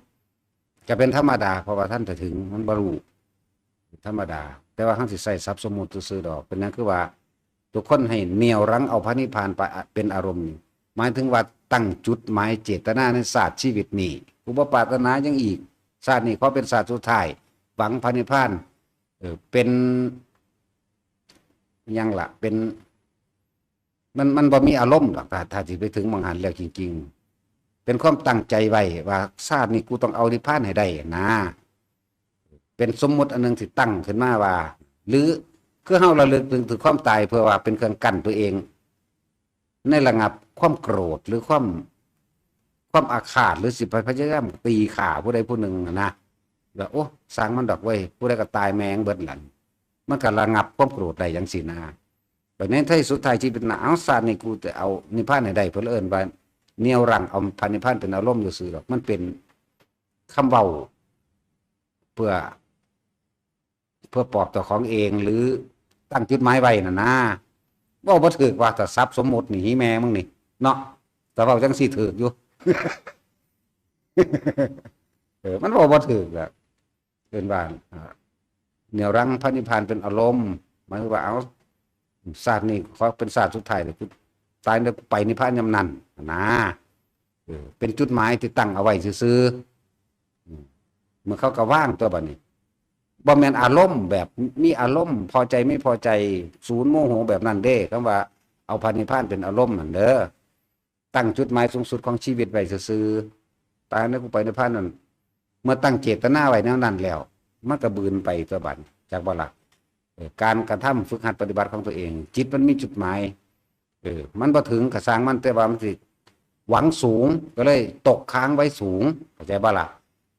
ก็เป็นธรรมดา เพราะว่าท่านจะถึง มันบ่รู้ ธรรมดา แต่ว่าเฮาสิใช้ศัพท์สมมุติซื่อๆดอก เป็นหยังคือว่า ทุกคนให้เหนี่ยวรั้งเอาพระนิพพานไปเป็นอารมณ์นี่ หมายถึงว่าตั้งจุดหมายเจตนาในชาติชีวิตนี้ กูบ่ปรารถนาหยังอีก ชาตินี้ขอเป็นชาติสุดท้าย หวังพระนิพพาน เออ เป็น หยังล่ะ เป็น มัน มันบ่มีอารมณ์ดอก ถ้า ถ้าสิไปถึงหม่องหั้นแล้วจริงๆ เป็นความตั้งใจไว้ว่าชาตินี้กูต้องเอานิพพานให้ได้นะ เป็นสมมุติอันหนึ่งที่ตั้งขึ้นมาว่า หรือคือเฮาระลึกถึง ถึงความตายเพื่อว่าเป็นเครื่องกั้นตัวเอง ในระงับความโกรธหรือความ ความอาฆาต หรือสิไปพยายามตีฆ่าผู้ใดผู้หนึ่งนะ แล้ว โอ้ สร้างมันดอกเว้ย ผู้ใดก็ตายแม่งเบิดหลัง มันก็ระงับความโกรธได้จังซี่นะ แบบนี้ถ้าสุดท้ายชีวิตนะ เอาชาตินี้กูจะเอานิพพานให้ได้ เพิ่นเอิ้นว่าเหนี่ยวรั้งเอาพระนิพพานเป็นอารมณ์ซื่อๆดอก มันเป็นคำเว้า เพื่อ เพื่อปลอบเจ้าของเอง หรือตั้งจุดหมายไว้น่ะนะ เว้าบ่ถูกว่า ถ้าศัพท์สมมุตินี่ หีแม่มึงนี่ เนาะ แต่เว้าจังซี่ถูกอยู่ เออ มันเว้าบ่ถูกอะ เอิ้นว่า อ่า เหนี่ยวรั้งพระนิพพานเป็นอารมณ์ หมายความว่า เอา ชาตินี้ขอเป็นชาติสุดท้ายเลย กูตายแล้วกูไปนิพพานยามนั้นนะ เออ เป็นจุดหมายที่ตั้งเอาไว้ซื่อๆ อืม เมื่อเขาก็วางตัวบัดนี้ บ่แม่นอารมณ์แบบมีอารมณ์พอใจไม่พอใจ ศูนย์โมโหแบบนั้นเด้ คำว่าเอาพระนิพพานเป็นอารมณ์นั่นเด้อ ตั้งจุดหมายสูงสุดของชีวิตไว้ซื่อๆ ตายแล้วกูไปนิพพานนั่น เมื่อตั้งเจตนาไว้แนวนั้นแล้ว มันก็บืนไปตัวบัด จักบ่ล่ะ เออ การกระทำฝึกหัดปฏิบัติของตัวเอง จิตมันมีจุดหมาย เออ มันบ่ถึงก็ซ่างมัน แต่ว่ามันสิหวังสูง ก็เลยตกค้างไว้สูง เข้าใจบ่ล่ะ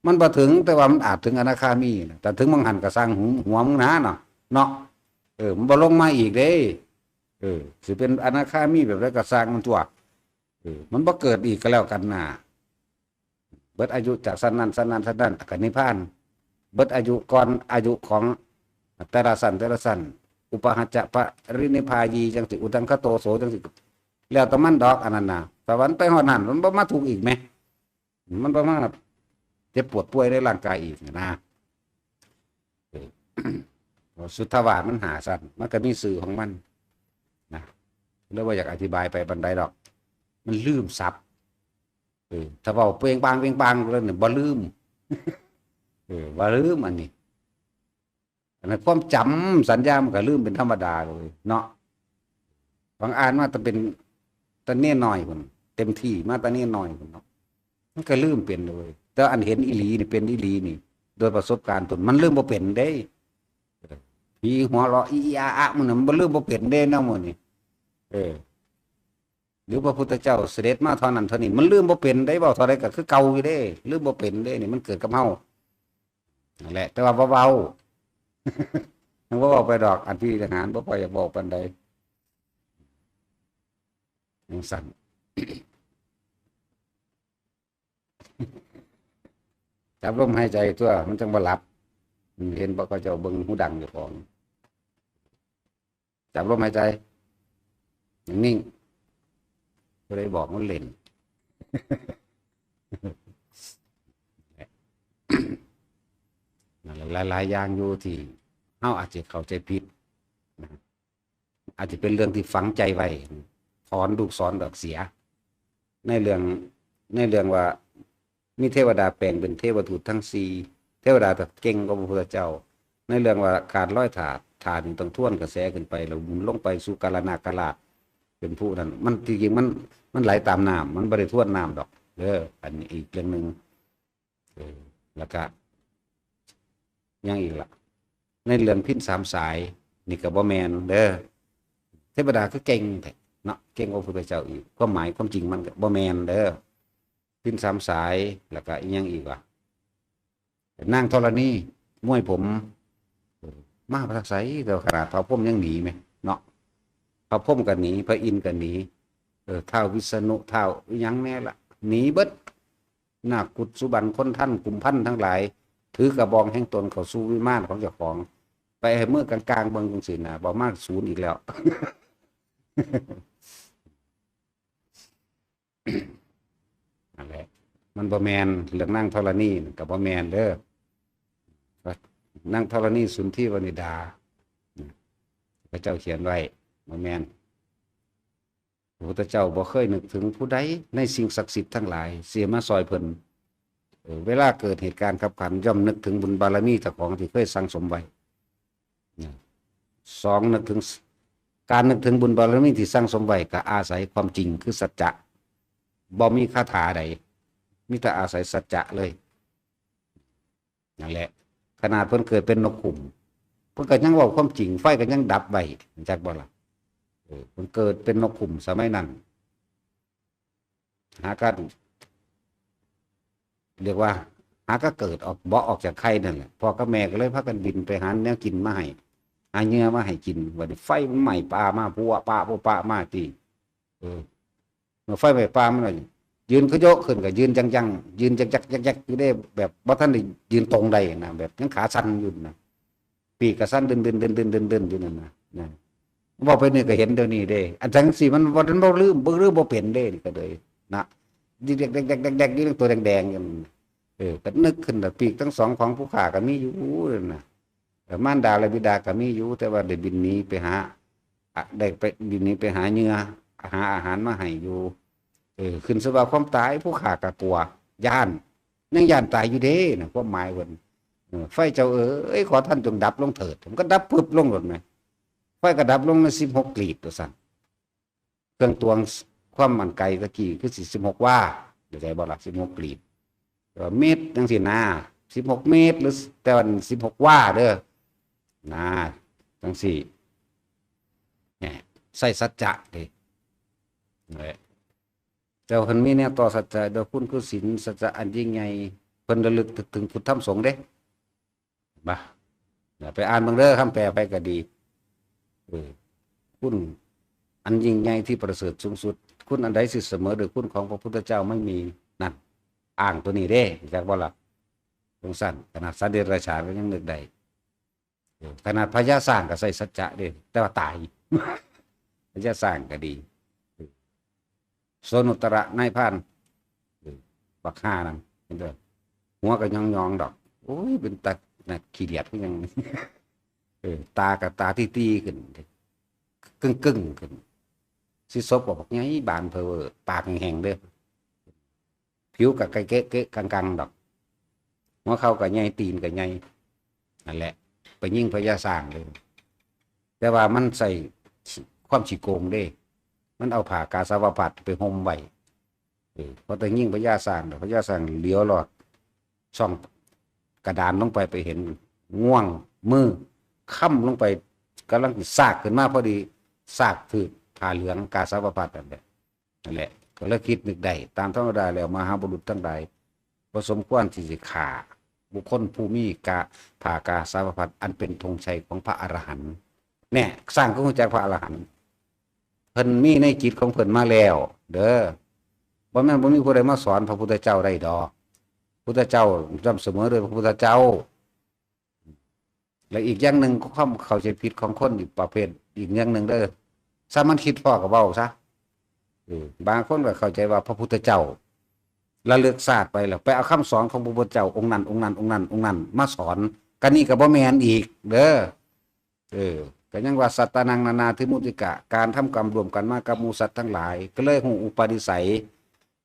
มันบ่ถึง แต่ว่ามันอาจถึงอนาคามีนะ แต่ถึงหม่องหั้นก็ซ่างหัว หัวมึงนะเนาะ เนาะ เออ มันบ่ลงมาอีกเด้ เออ สิเป็นอนาคามีแบบใดก็ซ่างมันตั่ว เออ มันบ่เกิดอีกก็แล้วกันนะ เบิดอายุจากชั้นนั้น ชั้นนั้น ชั้นนั้น ก็นิพพาน เบิดอายุก่อนอายุของแต่ละชั้น แต่ละชั้น อุปาหัจจะปรินิพพายีจังสิ อุตังคโตโสจังสิ แล้วแต่มันดอกอันนั้นนะ สวรรค์ไปฮอดนั่น มันบ่มาทุกข์อีกแหม มันบ่มาเจ็บปวดป่วยในร่างกายอีกนะ เออ สุทธาวาสมันห้าชั้น มันก็มีชื่อของมันนะ แล้วว่าอยากอธิบายไปปานใดดอก มันลืมศัพท์ เออ ถ้าเว้าเปล่งปางเปล่งปางแล้วเนี่ยบ่ลืม เออ บ่ลืมอันนี้ อันนั้นความจำสัญญามันก็ลืมเป็นธรรมดาเลยเนาะ บางอ่านมาแต่เป็น แต่เน้นน้อยพุ่น เต็มที่มาแต่เน้นน้อยพุ่นเนาะ มันก็ลืมเป็นเลย แต่อันเห็นอีหลีนี่ เป็นอีหลีนี่ โดยประสบการณ์ตน มันลืมบ่เป็นเด้ ผีหัวเราะอีอีอาอะมันน่ะ มันบ่ลืมบ่เป็นเด้แนวหมู่นี่ เออ หรือพระพุทธเจ้าเสด็จมาเท่านั้นเท่านี้ มันลืมบ่เป็นได้ เว้าเท่าใดก็คือเก่าอยู่เด้ ลืมบ่เป็นเด้ นี่มันเกิดกับเฮานั่นแหละ แต่ว่าบ่เว้า ยังบ่เว้าไปดอก อันพี่ทหารบ่ค่อยอยากบอกปานใด จังซั่น จับลมหายใจตัว มันจังบ่หลับ เห็นบ่ เขาเจ้าเบิ่งหูดังเจ้าของ จับลมหายใจ นิ่งๆ บ่ได้บอกมันเล่น นั่นแหละ หลายๆอย่างอยู่ที่เฮาอาจจะเข้าใจผิดนะ อาจจะเป็นเรื่องที่ฝังใจไว้ ถอนลูกศรออกเสีย ในเรื่อง ในเรื่องว่า มีเทวดาแปลงเป็นเทวทูตทั้งสี่ เทวดาก็เก่งกว่าพระพุทธเจ้า ในเรื่องว่าการลอยธาตุ ธาตุนี่ต้องทวนกระแสขึ้นไป แล้วหมุนลงไปสู่กาลนาคราช เป็นผู้นั้น มันที่จริงมัน มันไหลตามน้ำ มันบ่ได้ทวนน้ำดอก เด้อ อันนี้อีกเรื่องหนึ่ง เออ แล้วก็ ยังอีกล่ะ ในเรื่องพิณสามสาย นี่ก็บ่แม่นเด้อ เทวดาคือเก่งแท้เนาะ เก่งกว่าพระพุทธเจ้าอีก ความหมายความจริงมันก็บ่แม่นเด้อ พิณสามสาย แล้วก็อีหยังอีกวะ นางธรณี มวยผม เออ มาจากไส แต่ขนาดพระพรหมยังหนีแหมเนาะ พระพรหมก็หนี พระอินทร์ก็หนี เออ ท้าววิษณุ ท้าวอีหยังแน่ละ หนีเบิด นาคกุฏสุบัน คนทัน กุมพันธ์ทั้งหลาย ถือกระบองแห่งตนเข้าสู่วิมานของเจ้าของ ไปให้มือกลางๆเบิ่งจังซี่นะ บ่มาศูนย์อีกแล้ว นั่นแหละ มันบ่แม่น เรื่องนางธรณีนั่นก็บ่แม่นเด้อ นางธรณีสุนทรีวนิดา พระเจ้าเขียนไว้ บ่แม่น พระพุทธเจ้าบ่เคยนึกถึงผู้ใดในสิ่งศักดิ์สิทธิ์ทั้งหลาย สิมาซอยเพิ่น เออ เวลาเกิดเหตุการณ์คับขัน ย่อมนึกถึงบุญบารมีเจ้าของที่เคยสั่งสมไว้นะ สอง นึกถึง การนึกถึงบุญบารมีที่สั่งสมไว้ ก็อาศัยความจริงคือสัจจะ บ่มีคาถาใด มีแต่อาศัยสัจจะเลย นั่นแหละ ขนาดเพิ่นเกิดเป็นนกขุ่ม เพิ่นก็ยังเว้าความจริง ไฟก็ยังดับไว้ จักบ่ล่ะ เออ เพิ่นเกิดเป็นนกขุ่มสมัยนั้น หาก็ เรียกว่า หาก็เกิดออก เบาะออกจากไข่นั่นแหละ พ่อกับแม่ก็เลยพากันบินไปหาแนวกินมาให้ หาเหยื่อมาให้กิน บัดนี้ไฟมันไหม้ป่ามา พัวปะ พัวปะมาติ เออ เมื่อไฟไหม้ป่ามันน่ะ ยืนขยโยะขึ้นก็ยืนยังๆ ยืนยักๆ ยักๆ อยู่เด้ แบบบ่ทันได้ยืนตรงได้นะ แบบยังขาสั่นอยู่นะ ปีกก็สั่นเดินๆ ๆ ๆ ๆ อยู่นั่นนะ นะ เว้าไปนี่ก็เห็นเดี๋ยวนี้เด้ อันจั่งซี้มันบ่ทัน บ่ลืม บ่ลืมบ่เป็นเด้ นี่ก็เลย นะ ดิกแดกๆๆๆ อยู่ตัวแดงๆ อยู่นั่นน่ะ เออ ก็นึกขึ้นแล้ว ปีกทั้งสองของผู้ข้าก็มีอยู่นั่นน่ะ เออ มารดาและบิดาก็มีอยู่ แต่ว่าได้บินหนีไปหา อะ ได้ไปบินหนีไปหาเหยื่อ หาอาหารมาให้อยู่ เออ ขึ้นสภาพความตาย ผู้ข้าก็กลัว ย้าน ยังย้านตายอยู่เด้นะ ความหมายเพิ่น เออ ไฟเจ้าเอ๋ย ขอท่านจงดับลงเถิด มันก็ดับพึบลงโลดแหม ไฟก็ดับลงในสิบหกกลีบว่าซั่น เครื่องตวงความมั่นไกลตะกี้คือสิ สิบหกวา เข้าใจบ่ล่ะ สิบหกกลีบ แต่ว่าเมตรจั่งซี้นะ สิบหกเมตร หรือ แต่ว่าสิบหกวาเด้อ นะ จั่งซี้ แหม ใส่สัจจะเด้ นั่นแหละ แต่ว่าเพิ่นมีแนวต่อสัจจะ โดยคุณคือศีล สัจจะอันยิ่งใหญ่ เพิ่นระลึกถึงพุทธธรรมสงฆ์เด้ บ่า ไปอ่านเบิ่งเด้อ คำแปลไผก็ดี เออ คุณอันยิ่งใหญ่ที่ประเสริฐสูงสุด คุณอันใดสิเสมอโดยคุณของพระพุทธเจ้าไม่มี นั่น อ้างตัวนี้เด้ จักบ่ล่ะ จั่งซั่น ขนาดสัตว์เดรัจฉานก็ยังนึกได้ เออ ขนาดพญาช้างก็ใส่สัจจะเด้ แต่ว่าตาย พญาช้างก็ดี โสนุตระนายพราน เออ บักห่านั่น เห็นบ่ หัวก็หยองๆดอก โอ้ย เป็นตา น่ะ ขี้เดียดคือหยัง เออ ตาก็ตาตี้ๆขึ้น กึ่งๆขึ้น สิศพก็บักใหญ่บานเผอ ปากแห้งๆเด้อ ผิวก็เกะๆกังๆดอก หัวเข่าก็ใหญ่ ตีนก็ใหญ่ นั่นแหละ ไปยิงพญาช้างเลย แต่ว่ามันใส่ความขี้โกงเด้ มันเอาผ้ากาสาวพัสตร์ไปห่มไว้ เออ พอไปยิงพญาช้าง พญาช้างเหลียวลอดช่องกระดานลงไป ไปเห็นง่วงมือค้ำลงไป กำลังสิซากขึ้นมาพอดี ซากถืกผ้าเหลืองกาสาวพัสตร์นั่นแหละ นั่นแหละ ก็เลยคิดนึกได้ ตามธรรมดาแล้วมหาบุรุษทั้งหลาย บ่สมควรที่สิฆ่าบุคคลผู้มีกา ผ้ากาสาวพัสตร์อันเป็นธงชัยของพระอรหันต์ แน่ ช้างก็รู้จักพระอรหันต์ เพิ่นมีในจิตของเพิ่นมาแล้ว เด้อ บ่แม่นบ่มีผู้ใดมาสอนพระพุทธเจ้าได้ดอก พุทธเจ้าย่อมเสมอโดยพระพุทธเจ้า และอีกอย่างหนึ่ง ความเข้าใจผิดของคนอีกประเภท อีกอย่างหนึ่งเด้อ ถ้ามันคิดพ้อก็เว้าซะ เออ บางคนก็เข้าใจว่าพระพุทธเจ้าระลึกชาติไปแล้ว ไปเอาคำสอนของพระพุทธเจ้าองค์นั้น องค์นั้น องค์นั้น องค์นั้น มาสอน ก็นี่ก็บ่แม่นอีกเด้อ เออ ก็ยังว่า สัตตานัง นานาทิมุตติกะ การทำกรรมร่วมกันมากับหมู่สัตว์ทั้งหลาย ก็เลยฮู้อุปนิสัย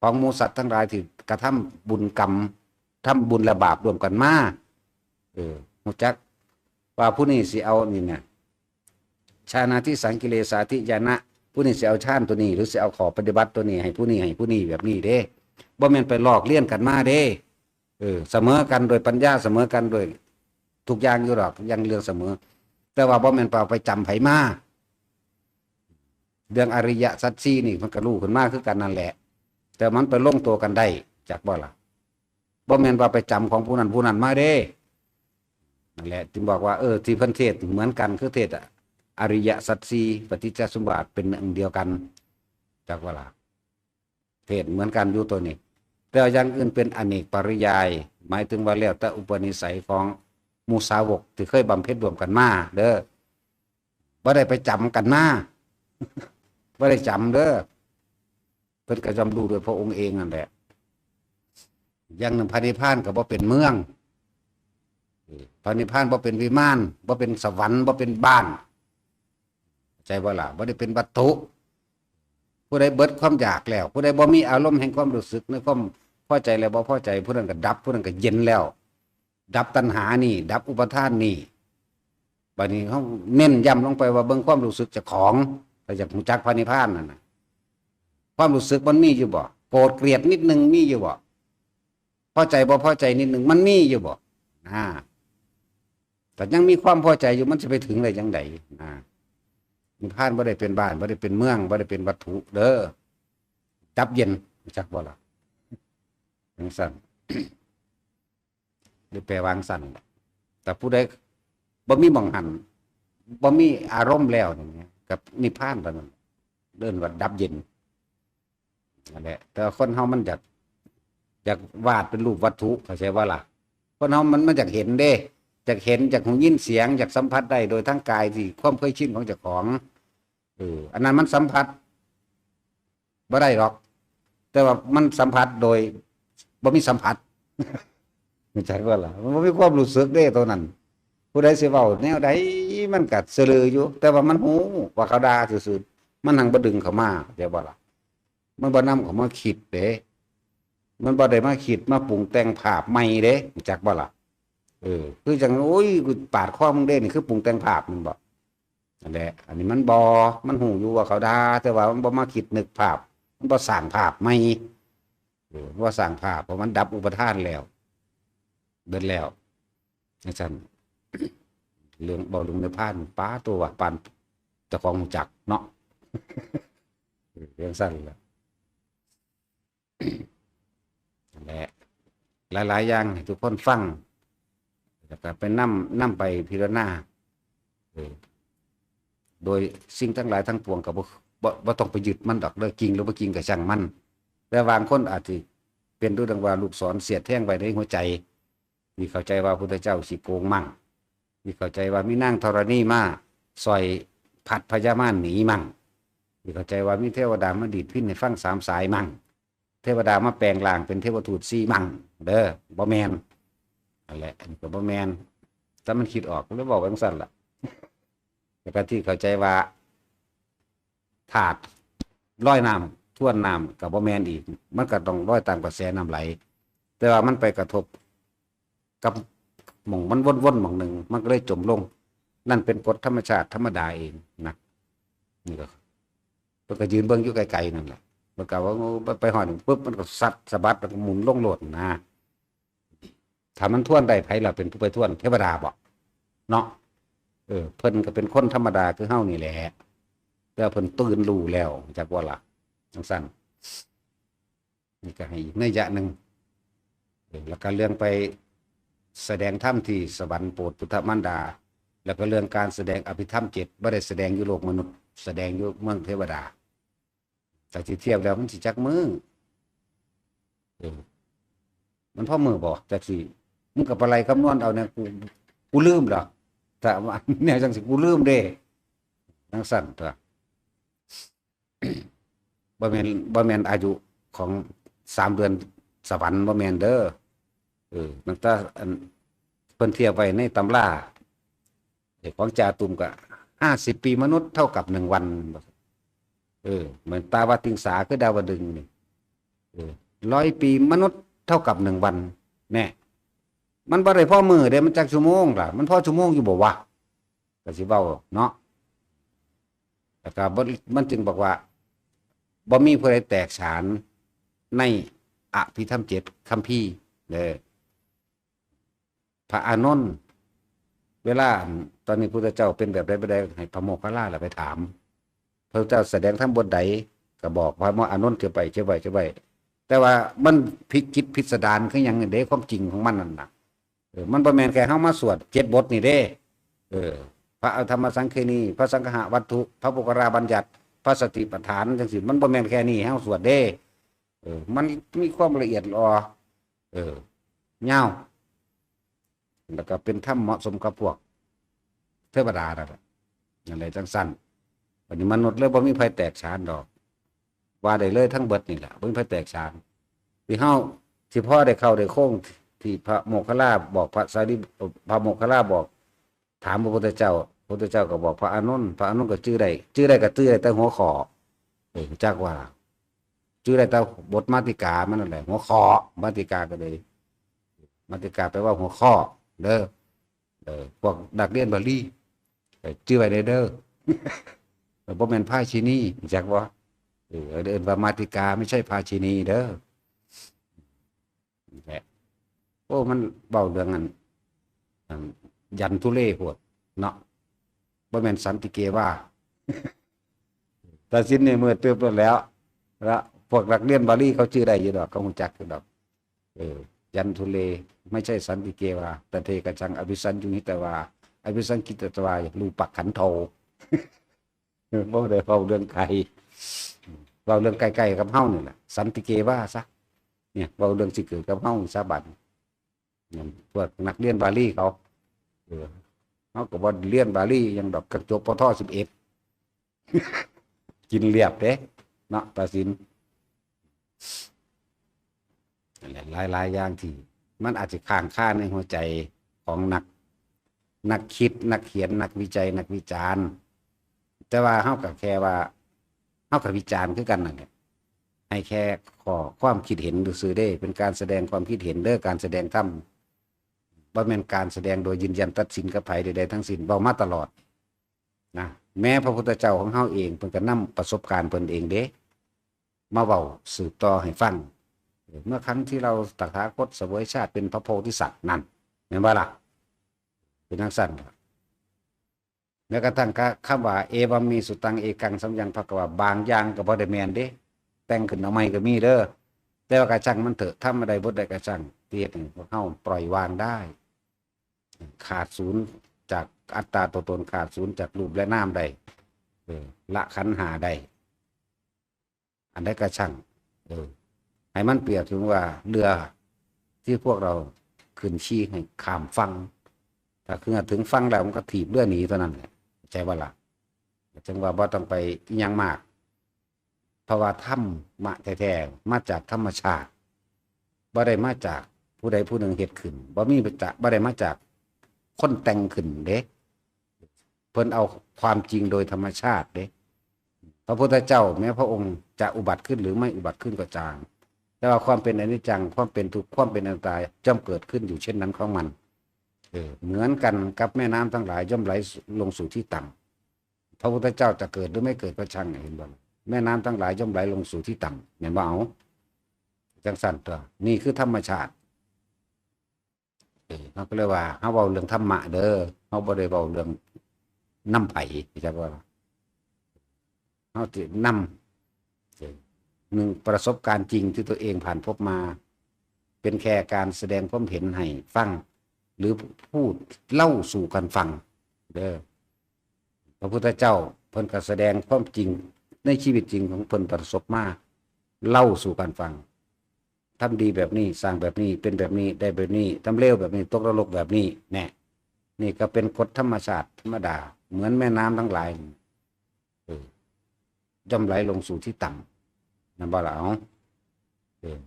ของหมู่สัตว์ทั้งหลายที่กระทำบุญกรรม ทำบุญและบาปร่วมกันมา เออ ฮู้จักว่าผู้นี้สิเอานี่นะ ฌานาทิสังกิเลสาธิญาณะ ผู้นี้สิเอาฌานตัวนี้ หรือสิเอาข้อปฏิบัติตัวนี้ให้ผู้นี้ ให้ผู้นี้ แบบนี้เด้ บ่แม่นไปลอกเลียนกันมาเด้ เออ เสมอกันโดยปัญญา เสมอกันโดยทุกอย่างอยู่ดอก อย่างเรื่องเสมอ แต่ว่าบ่แม่นไปเอาไปจำไผมา เรื่องอริยสัจสี่นี่มันก็รู้ขึ้นมาคือกันนั่นแหละ แต่มันไปลงตัวกันได้ จักบ่ล่ะ บ่แม่นว่าไปจำของผู้นั้นผู้นั้นมาเด้ นั่นแหละ จึงบอกว่า เออ ที่เพิ่นเทศน์เหมือนกัน คือเทศน์อริยสัจสี่ ปฏิจจสมุปบาทเป็นอันเดียวกัน จักบ่ล่ะ เทศน์เหมือนกันอยู่ตัวนี้ แต่อย่างอื่นเป็นอเนกปริยาย หมายถึงว่าแล้วแต่อุปนิสัยของหมู่สาวกที่เคยบำเพ็ญร่วมกันมาเด้อ บ่ได้ไปจำกันมา บ่ได้จำเด้อ เพิ่นก็ย่อมรู้โดยพระองค์เองนั่นแหละ อย่างหนึ่ง พระนิพพานก็บ่เป็นเมือง พระนิพพานบ่เป็นวิมาน บ่เป็นสวรรค์ บ่เป็นบ้าน ใจบ่ล่ะ บ่ได้เป็นวัตถุ ผู้ใดเบิดความอยากแล้ว ผู้ใดบ่มีอารมณ์แห่งความรู้สึกในความพอใจและบ่พอใจ ผู้นั้นก็ดับ ผู้นั้นก็เย็นแล้ว ดับตัณหานี่ ดับอุปาทานนี่ บัดนี้เฮาเน้นย้ำลงไปว่าเบิ่งความรู้สึกเจ้าของ ถ้าอยากรู้จักพระนิพพานนั่นน่ะ ความรู้สึกมันมีอยู่บ่ โกรธเกลียดนิดนึงมีอยู่บ่ พอใจบ่พอใจนิดนึงมันมีอยู่บ่ อ่า แต่ยังมีความพอใจอยู่ มันจะไปถึงได้จังใด อ่า นิพพานบ่ได้เป็นบ้าน บ่ได้เป็นเมือง บ่ได้เป็นวัตถุเด้อ ดับเย็น รู้จักบ่ล่ะ จังซั่น หรือแปลว่าจังซั่น แต่ผู้ใดบ่มีหม่องหัน บ่มีอารมณ์แล้วนี่ กับนิพพานเท่านั้น เอิ้นว่าดับเย็น นั่นแหละ แต่ว่าคนเฮามันอยาก อยากวาดเป็นรูปวัตถุ เข้าใจบ่ล่ะ คนเฮามัน มันอยากเห็นเด้ อยากเห็น อยากหูยินเสียง อยากสัมผัสได้โดยทางกายที่ความเคยชินของเจ้าของ เออ อันนั้นมันสัมผัสบ่ได้หรอก แต่ว่ามันสัมผัสโดยบ่มีสัมผัส เข้าใจบ่ล่ะ มันบ่มีความรู้สึกเด้ตัวนั้น ผู้ใดสิเว้าแนวใดมันก็ซื่อๆอยู่ แต่ว่ามันฮู้ว่าเขาด่าซื่อๆ มันหังบ่ดึงเข้ามา เข้าใจบ่ล่ะ มันบ่นำเข้ามาคิดเด้ มันบ่ได้มาคิดมาปรุงแต่งภาพใหม่เด้ รู้จักบ่ล่ะ เออ คือจัง โอ้ย กูปาดคอมึงเด้ นี่คือปรุงแต่งภาพแม่นบ่ นั่นแหละ อันนี้มันบ่ มันฮู้อยู่ว่าเขาด่า แต่ว่ามันบ่มาคิดนึกภาพ มันบ่สร้างภาพใหม่ เออ มันบ่สร้างภาพ เพราะมันดับอุปาทานแล้ว เบิดแล้ว จังซั่น เรื่อง เว้าเรื่องนิพพาน ป๊าด ตัวว่าปานเจ้าของรู้จักเนาะ เออ จังซั่นล่ะ นั่นแหละ หลายๆอย่างให้ทุกคนฟัง แล้วก็ไปนำ นำไปพิจารณา เออ โดยสิ่งทั้งหลายทั้งปวงก็บ่ บ่ บ่ต้องไปยึดมันดอกเด้อ จริงหรือบ่จริงก็ช่างมัน แต่บางคนอาจสิเป็นดูดังว่าลูกศรเสียดแทงไว้ในหัวใจ ที่เข้าใจว่าพุทธเจ้าสิโกงมั่ง ที่เข้าใจว่ามีนางธรณีมาซอยผัดพญามารหนีมั่ง ที่เข้าใจว่ามีเทวดามาดีดพิณให้ฟังสามสายมั่ง เทวดามาแปลงร่างเป็นเทวทูตสี่มั่ง เด้อ บ่แม่น นั่นแหละ อันนี้ก็บ่แม่น แต่มันคิดออก เลยเว้าจังซั่นล่ะ แล้วก็ที่เข้าใจว่า ธาตุลอยน้ำทวนน้ำก็บ่แม่นอีก มันก็ต้องลอยตามกระแสน้ำไหล แต่ว่ามันไปกระทบกับหม่องมันวนๆหม่องหนึ่ง มันก็เลยจมลง นั่นเป็นกฎธรรมชาติธรรมดาเองนะ นี่ก็ เพิ่นก็ยืนเบิ่งอยู่ไกลๆนั่นแหละ เพิ่นก็ว่า โอ้ ไปฮอดนี่ปุ๊บ มันก็สัดสะบัด แล้วก็หมุนลงโลดนะ ถ้ามันทวนได้ ไผล่ะเป็นผู้ไปทวน เทวดาบ่ เนาะ เออ เพิ่นก็เป็นคนธรรมดาคือเฮานี่แหละ แต่เพิ่นตื่นรู้แล้ว จักว่าล่ะ จังซั่น นี่ก็ให้อีกนัยยะหนึ่ง เออ แล้วก็เรื่องไปแสดงธรรมที่สวรรค์โปรดปุทธมารดา แล้วก็เรื่องการแสดงอภิธรรมเจ็ด บ่ได้แสดงอยู่โลกมนุษย์ แสดงอยู่เมืองเทวดา แต่ที่เทียบแล้วมันสิจักมื้อ เออ มันพอมื้อบ่ จักสิ มึงก็ไปไล่คำนวณเอาเนี่ย กู กูลืมดอก ถ้าว่าแนวจังสิ กูลืมเด้ จังซั่นตั๊ว บ่แม่น บ่แม่นอายุของสามเดือนสวรรค์ บ่แม่นเด้อ เออ ตั้งแต่อัน เพิ่นเทียบไว้ในตำรา ไอ้ของจาตุมก็ ห้าสิบปีมนุษย์เท่ากับหนึ่งวัน เออ เหมือนตาวติงสาคือดาวดึงส์นี่ เออ ร้อยปีมนุษย์เท่ากับหนึ่งวัน แน่ มันบ่ได้พอมื้อเด้ มันจักชั่วโมงล่ะ มันพอชั่วโมงอยู่บ่วะ ก็สิเว้าเนาะ แล้วก็บ่ มันจึงบอกว่า บ่มีผู้ใดแตกฉานในอภิธรรมเจ็ดคัมภีร์เด้อ พระอานนท์ เวลา ตอนนี้พุทธเจ้าเป็นแบบใด แบบใด ให้พระโมคคัลลาน่ะไปถาม พระเจ้าแสดงธรรมบทใด ก็บอกพระอานนท์เก็บไว้ เก็บไว้ เก็บไว้ แต่ว่ามันพิจิตรพิสดารคือหยังเด้ ความจริงของมันนั่นน่ะ เออ มันบ่แม่นแค่เฮามาสวดเจ็ดบทนี่เด้ เออ พระอธรรมสังเคหนี พระสังคหวัตถุ พระโมคคัลลาบัญญัติ พระสติปัฏฐานจังซี่ มันบ่แม่นแค่นี้เฮาสวดเด้ เออ มันมีความละเอียดอ่อ เออ ยาว แล้วก็เป็นธรรมเหมาะสมกับพวกเทวดานั่นแหละ นั่นแหละจังซั่น บัดนี้มนุษย์เลยบ่มีไผแตกฉานดอก ว่าได้เลยทั้งเบิดนี่แหละ บ่มีไผแตกฉาน ที่เฮา ที่พอได้เข้าได้โค้ง ที่พระโมคคัลลาบอก พระสารี พระโมคคัลลาบอก ถามพระพุทธเจ้า พุทธเจ้าก็บอกพระอานนท์ พระอานนท์ก็จื่อได้ จื่อได้ก็จื่อได้แต่หัวข้อ เออ จักว่า จื่อได้แต่บทมาติกามันนั่นแหละ หัวข้อ มาติกาก็เลย มาติกาแปลว่าหัวข้อ เด้อ เออ พวกนักเรียนบาลี เออ จื่อไว้เด้อ เออ บ่แม่นภาชินี จักว่า เออ เอิ้นว่ามาติกา ไม่ใช่ภาชินีเด้อ นี่แหละ โอ้ มันเว้าเรื่องอัน อัน ยันทุเลโพดเนาะ บ่แม่นสันติเกวา ตัดสินในมือตึบแล้ว แล้วพวกนักเรียนบาลีเขาจื่อได้อยู่ดอก เขาฮู้จักอยู่ดอก เออ ยันทุเล ไม่ใช่สันติเกวา ตะเทกะจัง อภิสัญญูหิตวา อภิสังคิตวา รูปักขันโท เออ บ่ได้เว้าเรื่องไกล เว้าเรื่องใกล้ๆกับเฮานี่แหละ สันติเกวาซะ เนี่ย เว้าเรื่องสิเกิดกับเฮาซะบัด เนี่ย พวกนักเรียนบาลีเขา เออ เฮาก็บ่เรียนบาลีหยังดอก ก็จบ ปท สิบเอ็ด กินเรียบเด้ เนาะ ตัดสิน นั่นแหละ หลายๆอย่างที่มันอาจจะค้างคาในหัวใจของนัก นักคิด นักเขียน นักวิจัย นักวิจารณ์ แต่ว่าเฮาก็แค่ว่า เฮาก็วิจารณ์คือกันนั่นแหละ ให้แค่ข้อความคิดเห็นซื่อๆเด้ เป็นการแสดงความคิดเห็นเด้อ การแสดงธรรม บ่แม่นการแสดงโดยยืนยันตัดสินกับไผใดๆทั้งสิ้น เว้ามาตลอดนะ แม้พระพุทธเจ้าของเฮาเอง เพิ่นก็นำประสบการณ์เพิ่นเองเด้ มาเว้าสืบต่อให้ฟัง เมื่อครั้งที่เราตถาคตเสวยชาติเป็นพระโพธิสัตว์นั่น แม่นบ่ล่ะ เป็นจั่งซั้นล่ะ แม้กระทั่งคำว่า เอวัมเม สุตัง เอกัง สัมยัง ภะคะวา บางอย่างก็บ่ได้แม่นเด้ แต่งขึ้นเอาใหม่ก็มีเด้อ แต่ว่าก็ช่างมันเถอะ ทำอะไรบ่ได้ก็ช่าง ที่เฮ็ดให้พวกเฮาปล่อยวางได้ ขาดศูนย์จากอัตตาตัวตน ขาดศูนย์จากรูปและนามได้ เออ ละขันธ์ห้าได้ อันใดก็ช่าง เออ ให้มันเปรียบถึงว่าเรือที่พวกเราขึ้นขี่ให้ข้ามฝั่ง ถ้าขึ้นถึงฝั่งแล้วมันก็ถีบเรือหนีเท่านั้นแหละ เข้าใจบ่ล่ะ จั่งว่าบ่ต้องไปอิหยังมาก เพราะว่าธรรมะแท้ๆ มาจากธรรมชาติ บ่ได้มาจากผู้ใดผู้หนึ่งเฮ็ดขึ้น บ่มีมาจาก บ่ได้มาจากคนแต่งขึ้นเด้ เพิ่นเอาความจริงโดยธรรมชาติเด้ พระพุทธเจ้าแม้พระองค์จะอุบัติขึ้นหรือไม่อุบัติขึ้นก็ตาม แต่ว่าความเป็นอนิจจัง ความเป็นทุกข์ ความเป็นอนัตตา ย่อมเกิดขึ้นอยู่เช่นนั้นของมัน เออ เหมือนกันกับแม่น้ำทั้งหลายย่อมไหลลงสู่ที่ต่ำ พระพุทธเจ้าจะเกิดหรือไม่เกิดก็ช่าง เห็นบ่ แม่น้ำทั้งหลายย่อมไหลลงสู่ที่ต่ำ แม่นบ่ เอา จั่งซั้นตั๊ว นี่คือธรรมชาติ เออ เฮาก็เลยว่า เฮาเว้าเรื่องธรรมะเด้อ เฮาบ่ได้เว้าเรื่องนำไผ จักว่า เฮาสินำ เออ หนึ่ง ประสบการณ์จริงที่ตัวเองผ่านพบมา เป็นแค่การแสดงความเห็นให้ฟัง หรือพูดเล่าสู่กันฟัง เด้อ พระพุทธเจ้าเพิ่นก็แสดงความจริงในชีวิตจริงของเพิ่นประสบมา เล่าสู่กันฟัง ทำดีแบบนี้ สร้างแบบนี้ เป็นแบบนี้ ได้แบบนี้ ทำเลวแบบนี้ ตกนรกแบบนี้ แน่ นี่ก็เป็นกฎธรรมชาติธรรมดา เหมือนแม่น้ำทั้งหลาย เออ ย่อมไหลลงสู่ที่ต่ำ นั่นบ่ล่ะ เอา เออ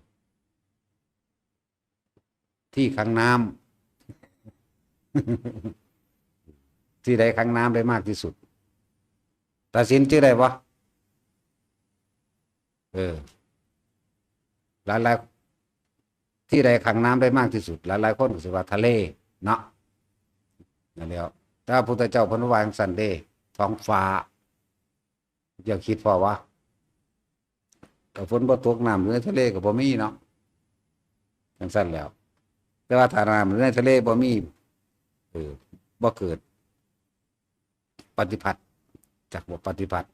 ที่ขังน้ำ ที่ใดขังน้ำได้มากที่สุด ตัดสินชื่อได้บ่ เออ หลายๆ ที่ใดขังน้ำได้มากที่สุด หลายๆ คนก็สิว่าทะเล เนาะ นั่นแหล้ว แต่พระพุทธเจ้าเพิ่นว่าจั่งซั้นเด้ ท้องฟ้า เจ้าคิดพอวะ ถ้าฝนบ่ตก น้ำอยู่ในทะเลก็บ่มีเนาะ จั่งซั้นแหล้ว แต่ว่าถ้าน้ำอยู่ในทะเลบ่มี เออ บ่เกิด ปฏิพัทธ์ จักบ่ ปฏิพัทธ์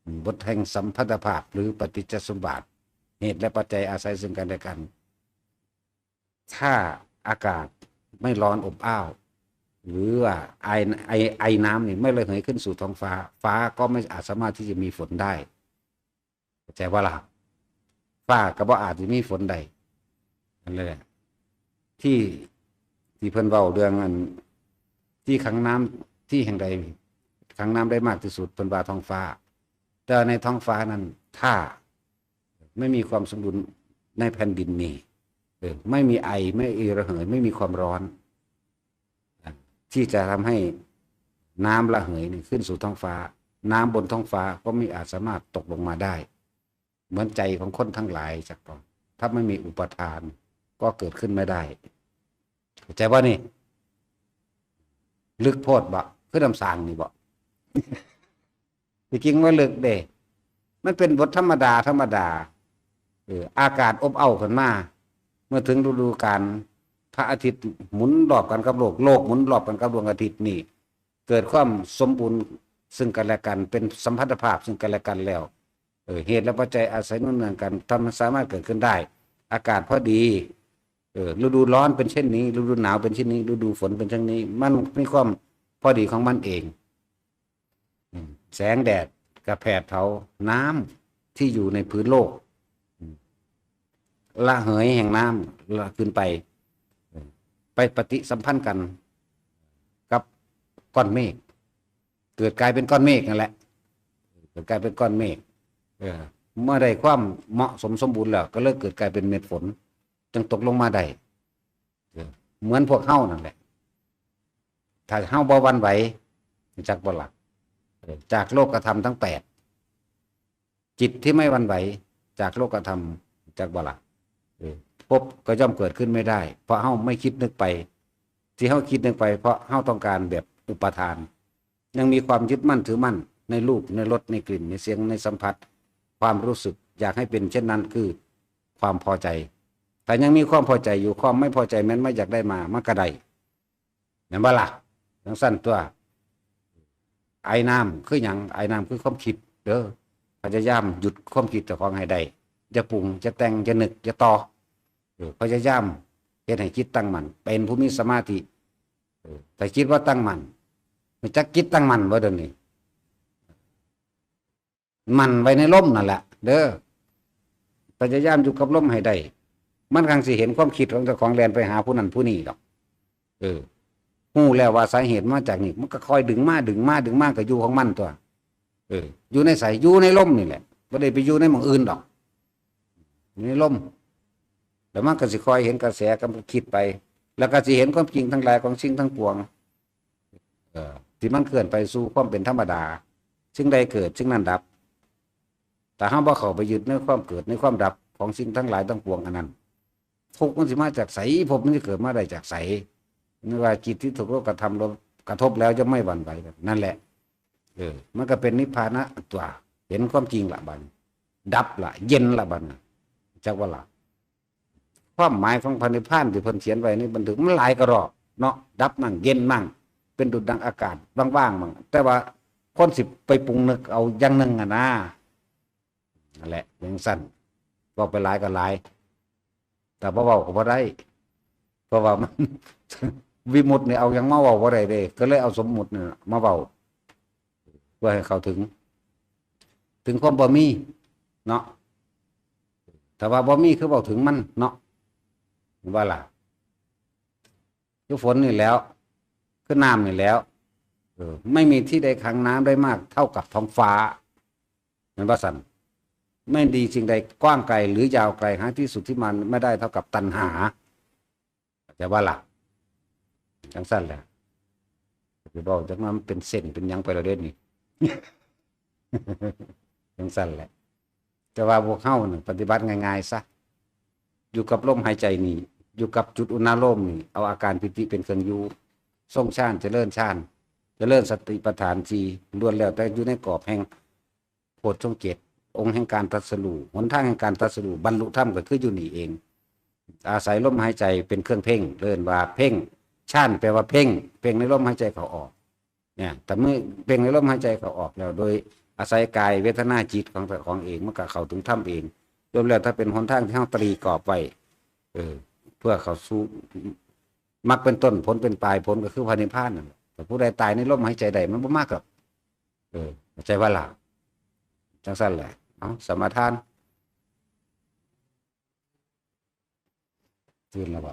อืม บทแห่งสัมพัทธภาพหรือปฏิจจสมบัติ เหตุและปัจจัยอาศัยซึ่งกันและกัน ถ้าอากาศไม่ร้อนอบอ้าว หรือว่าไอ ไอ ไอน้ำนี่ไม่ระเหยขึ้นสู่ท้องฟ้า ฟ้าก็ไม่อาจสามารถที่จะมีฝนได้ เข้าใจบ่ล่ะ ฟ้าก็บ่อาจสิมีฝนได้ นั่นแหละ ที่ ที่เพิ่นเว้าเรื่องอัน ที่ขังน้ำ ที่แห่งใดขังน้ำได้มากที่สุด เพิ่นว่าท้องฟ้า แต่ในท้องฟ้านั้น ถ้าไม่มีความสมดุลในแผ่นดินนี่ เออ ไม่มีไอ ไม่มีระเหย ไม่มีความร้อน อ่ะ ที่จะทำให้ น้ำระเหยนี่ขึ้นสู่ท้องฟ้า น้ำบนท้องฟ้าก็ไม่อาจสามารถตกลงมาได้ เหมือนใจของคนทั้งหลายจักพอ ถ้าไม่มีอุปาทาน ก็เกิดขึ้นไม่ได้ เข้าใจบ่นี่ ลึกโพดบ่ คือน้ำสางนี่บ่ ที่จริงว่าลึกเด้ มันเป็นบทธรรมดาธรรมดา เออ อากาศอบอ้าวขึ้นมา เมื่อถึงฤดูกาล พระอาทิตย์หมุนรอบกันกับโลก โลกหมุนรอบกันกับดวงอาทิตย์นี่ เกิดความสมบูรณ์ซึ่งกันและกัน เป็นสัมพันธภาพซึ่งกันและกันแล้ว เออ เหตุและปัจจัยอาศัยหนุนเนื่องกัน ทำให้สามารถเกิดขึ้นได้ อากาศพอดี เออ ฤดูร้อนเป็นเช่นนี้ ฤดูหนาวเป็นเช่นนี้ ฤดูฝนเป็นเช่นนี้ มันมีความพอดีของมันเอง อืม แสงแดดกระแผดเผาน้ำที่อยู่ในพื้นโลก อืม ระเหยแห่งน้ำละขึ้นไป เออ ไปปฏิสัมพันธ์กันกับก้อนเมฆ เกิดกลายเป็นก้อนเมฆนั่นแหละ เกิดกลายเป็นก้อนเมฆ เออ เมื่อได้ความเหมาะสมสมบูรณ์แล้ว ก็เลยเกิดกลายเป็นเม็ดฝน จึงตกลงมาได้ เออ เหมือนพวกเฮานั่นแหละ ถ้าเฮาบ่หวั่นไหว จักบ่ล่ะ เออ จากโลกธรรมทั้งแปด จิตที่ไม่หวั่นไหวจากโลกธรรม จักบ่ล่ะ เออ ภพก็ย่อมเกิดขึ้นไม่ได้ เพราะเฮาไม่คิดนึกไป ที่เฮาคิดนึกไป เพราะเฮาต้องการแบบอุปาทาน ยังมีความยึดมั่นถือมั่นในรูป ในรส ในกลิ่น ในเสียง ในสัมผัส ความรู้สึก อยากให้เป็นเช่นนั้นคือความพอใจ ถ้ายังมีความพอใจอยู่ ความไม่พอใจแม้นไม่อยากได้มา มันก็ได้ แม่นบ่ล่ะ จั่งซั้นตั๊ว ไอน้ำคือหยัง ไอน้ำคือความคิดเด้อ พยายามหยุดความคิดเจ้าของให้ได้ อย่าปรุง อย่าแต่ง อย่านึก อย่าต่อ เออ พยายามเฮ็ดให้จิตตั้งมั่น เป็นผู้มีสมาธิ เออ ถ้าจิตบ่ตั้งมั่น รู้จักจิตตั้งมั่นบ่เดี๋ยวนี้ มั่นไว้ในลมนั่นแหละ เด้อ พยายามอยู่กับลมให้ได้ มันจั่งสิเห็นความคิดของเจ้าของแล่นไปหาผู้นั้นผู้นี้ดอก เออ ฮู้แล้วว่าสาเหตุมาจากนี่ มันก็คอยดึงมา ดึงมา ดึงมา ก็อยู่ของมันตั๊ว เออ อยู่ในไส อยู่ในลมนี่แหละ บ่ได้ไปอยู่ในหม่องอื่นดอก อยู่ในลม แล้วมันก็สิคอยเห็นกระแส ก็คิดไป แล้วก็สิเห็นความจริงทั้งหลายของสิ่งทั้งปวง เออ ที่มันเคลื่อนไปสู่ความเป็นธรรมดา สิ่งใดเกิด สิ่งนั้นดับ ถ้าเฮาบ่เข้าไปยึดในความเกิด ในความดับของสิ่งทั้งหลายทั้งปวงอันนั้น ทุกข์มันสิมาจากไส ภพมันสิเกิดมาได้จากไส นึกว่าจิตที่ถูกโลกธรรมกระทบแล้วจะไม่หวั่นไหว นั่นแหละ เออ มันก็เป็นนิพพานะตั๊ว เห็นความจริงละบัดนี้ ดับละ เย็นละบัดนี้ จักว่าล่ะ ความหมายของพระนิพพานที่เพิ่นเขียนไว้ในบันทึกมันหลายกะรอกเนาะ ดับมั่ง เย็นมั่ง เป็นดุจดังอากาศว่างๆมั่ง แต่ว่าคนสิไปปรุงนึกเอาอย่างหนึ่งอะนะ นั่นแหละ จั่งซั้น เว้าไปหลายก็หลาย แต่บ่เว้าก็บ่ได้ เพราะว่ามัน วิมุตตินี่เอาหยังมาเว้าบ่ได้เด้ ก็เลยเอาสมมุตินี่มาเว้า เพื่อให้เข้าถึง ถึงความบ่มีเนาะ ถ้าว่าบ่มีคือเว้าถึงมันเนาะ ว่าล่ะ คือฝนนี่แหล้ว คือน้ำนี่แหล้ว เออ ไม่มีที่ใดขังน้ำได้มากเท่ากับท้องฟ้า แม่นบ่ซั่น ไม่มีสิ่งใดกว้างไกลหรือยาวไกล หาที่สุดที่มันไม่ได้เท่ากับตัณหา เข้าใจบ่ล่ะ จั่งซั้นแหละ สิเว้าจักมามันเป็นเส้นเป็นหยังไปแล้วเด้นี่ จั่งซั้นแหละ แต่ว่าพวกเฮานี่ปฏิบัติง่ายๆซะ อยู่กับลมหายใจนี่ อยู่กับจุดอุณาโลมนี่ เอาอาการปีติเป็นเครื่องอยู่ ทรงฌาน เจริญฌาน เจริญสติปัฏฐานสี่ ล้วนแล้วแต่อยู่ในกรอบแห่งโพชฌงค์เจ็ด องค์แห่งการตรัสรู้ หนทางแห่งการตรัสรู้ บรรลุธรรมก็คืออยู่นี่เอง อาศัยลมหายใจเป็นเครื่องเพ่ง เอิ้นว่าเพ่ง ฌานแปลว่าเพ่ง เพ่งในลมหายใจเข้าออก เนี่ย แต่เมื่อเพ่งในลมหายใจเข้าออกแล้ว โดยอาศัยกายเวทนาจิตของเจ้าของเอง มันก็เข้าถึงธรรมเอง รวมแล้วถ้าเป็นหนทางที่เฮาตรีกรอบไว้ เออ เพื่อเข้าสู่มรรคเป็นต้น ผลเป็นปลาย ผลก็คือพระนิพพานนั่นแหละ แต่ผู้ใดตายในลมหายใจได้ มันบ่มากหรอก เออ เข้าใจบ่ล่ะ จั่งซั้นแหละ เอา สมาทาน ตื่นแล้วบ่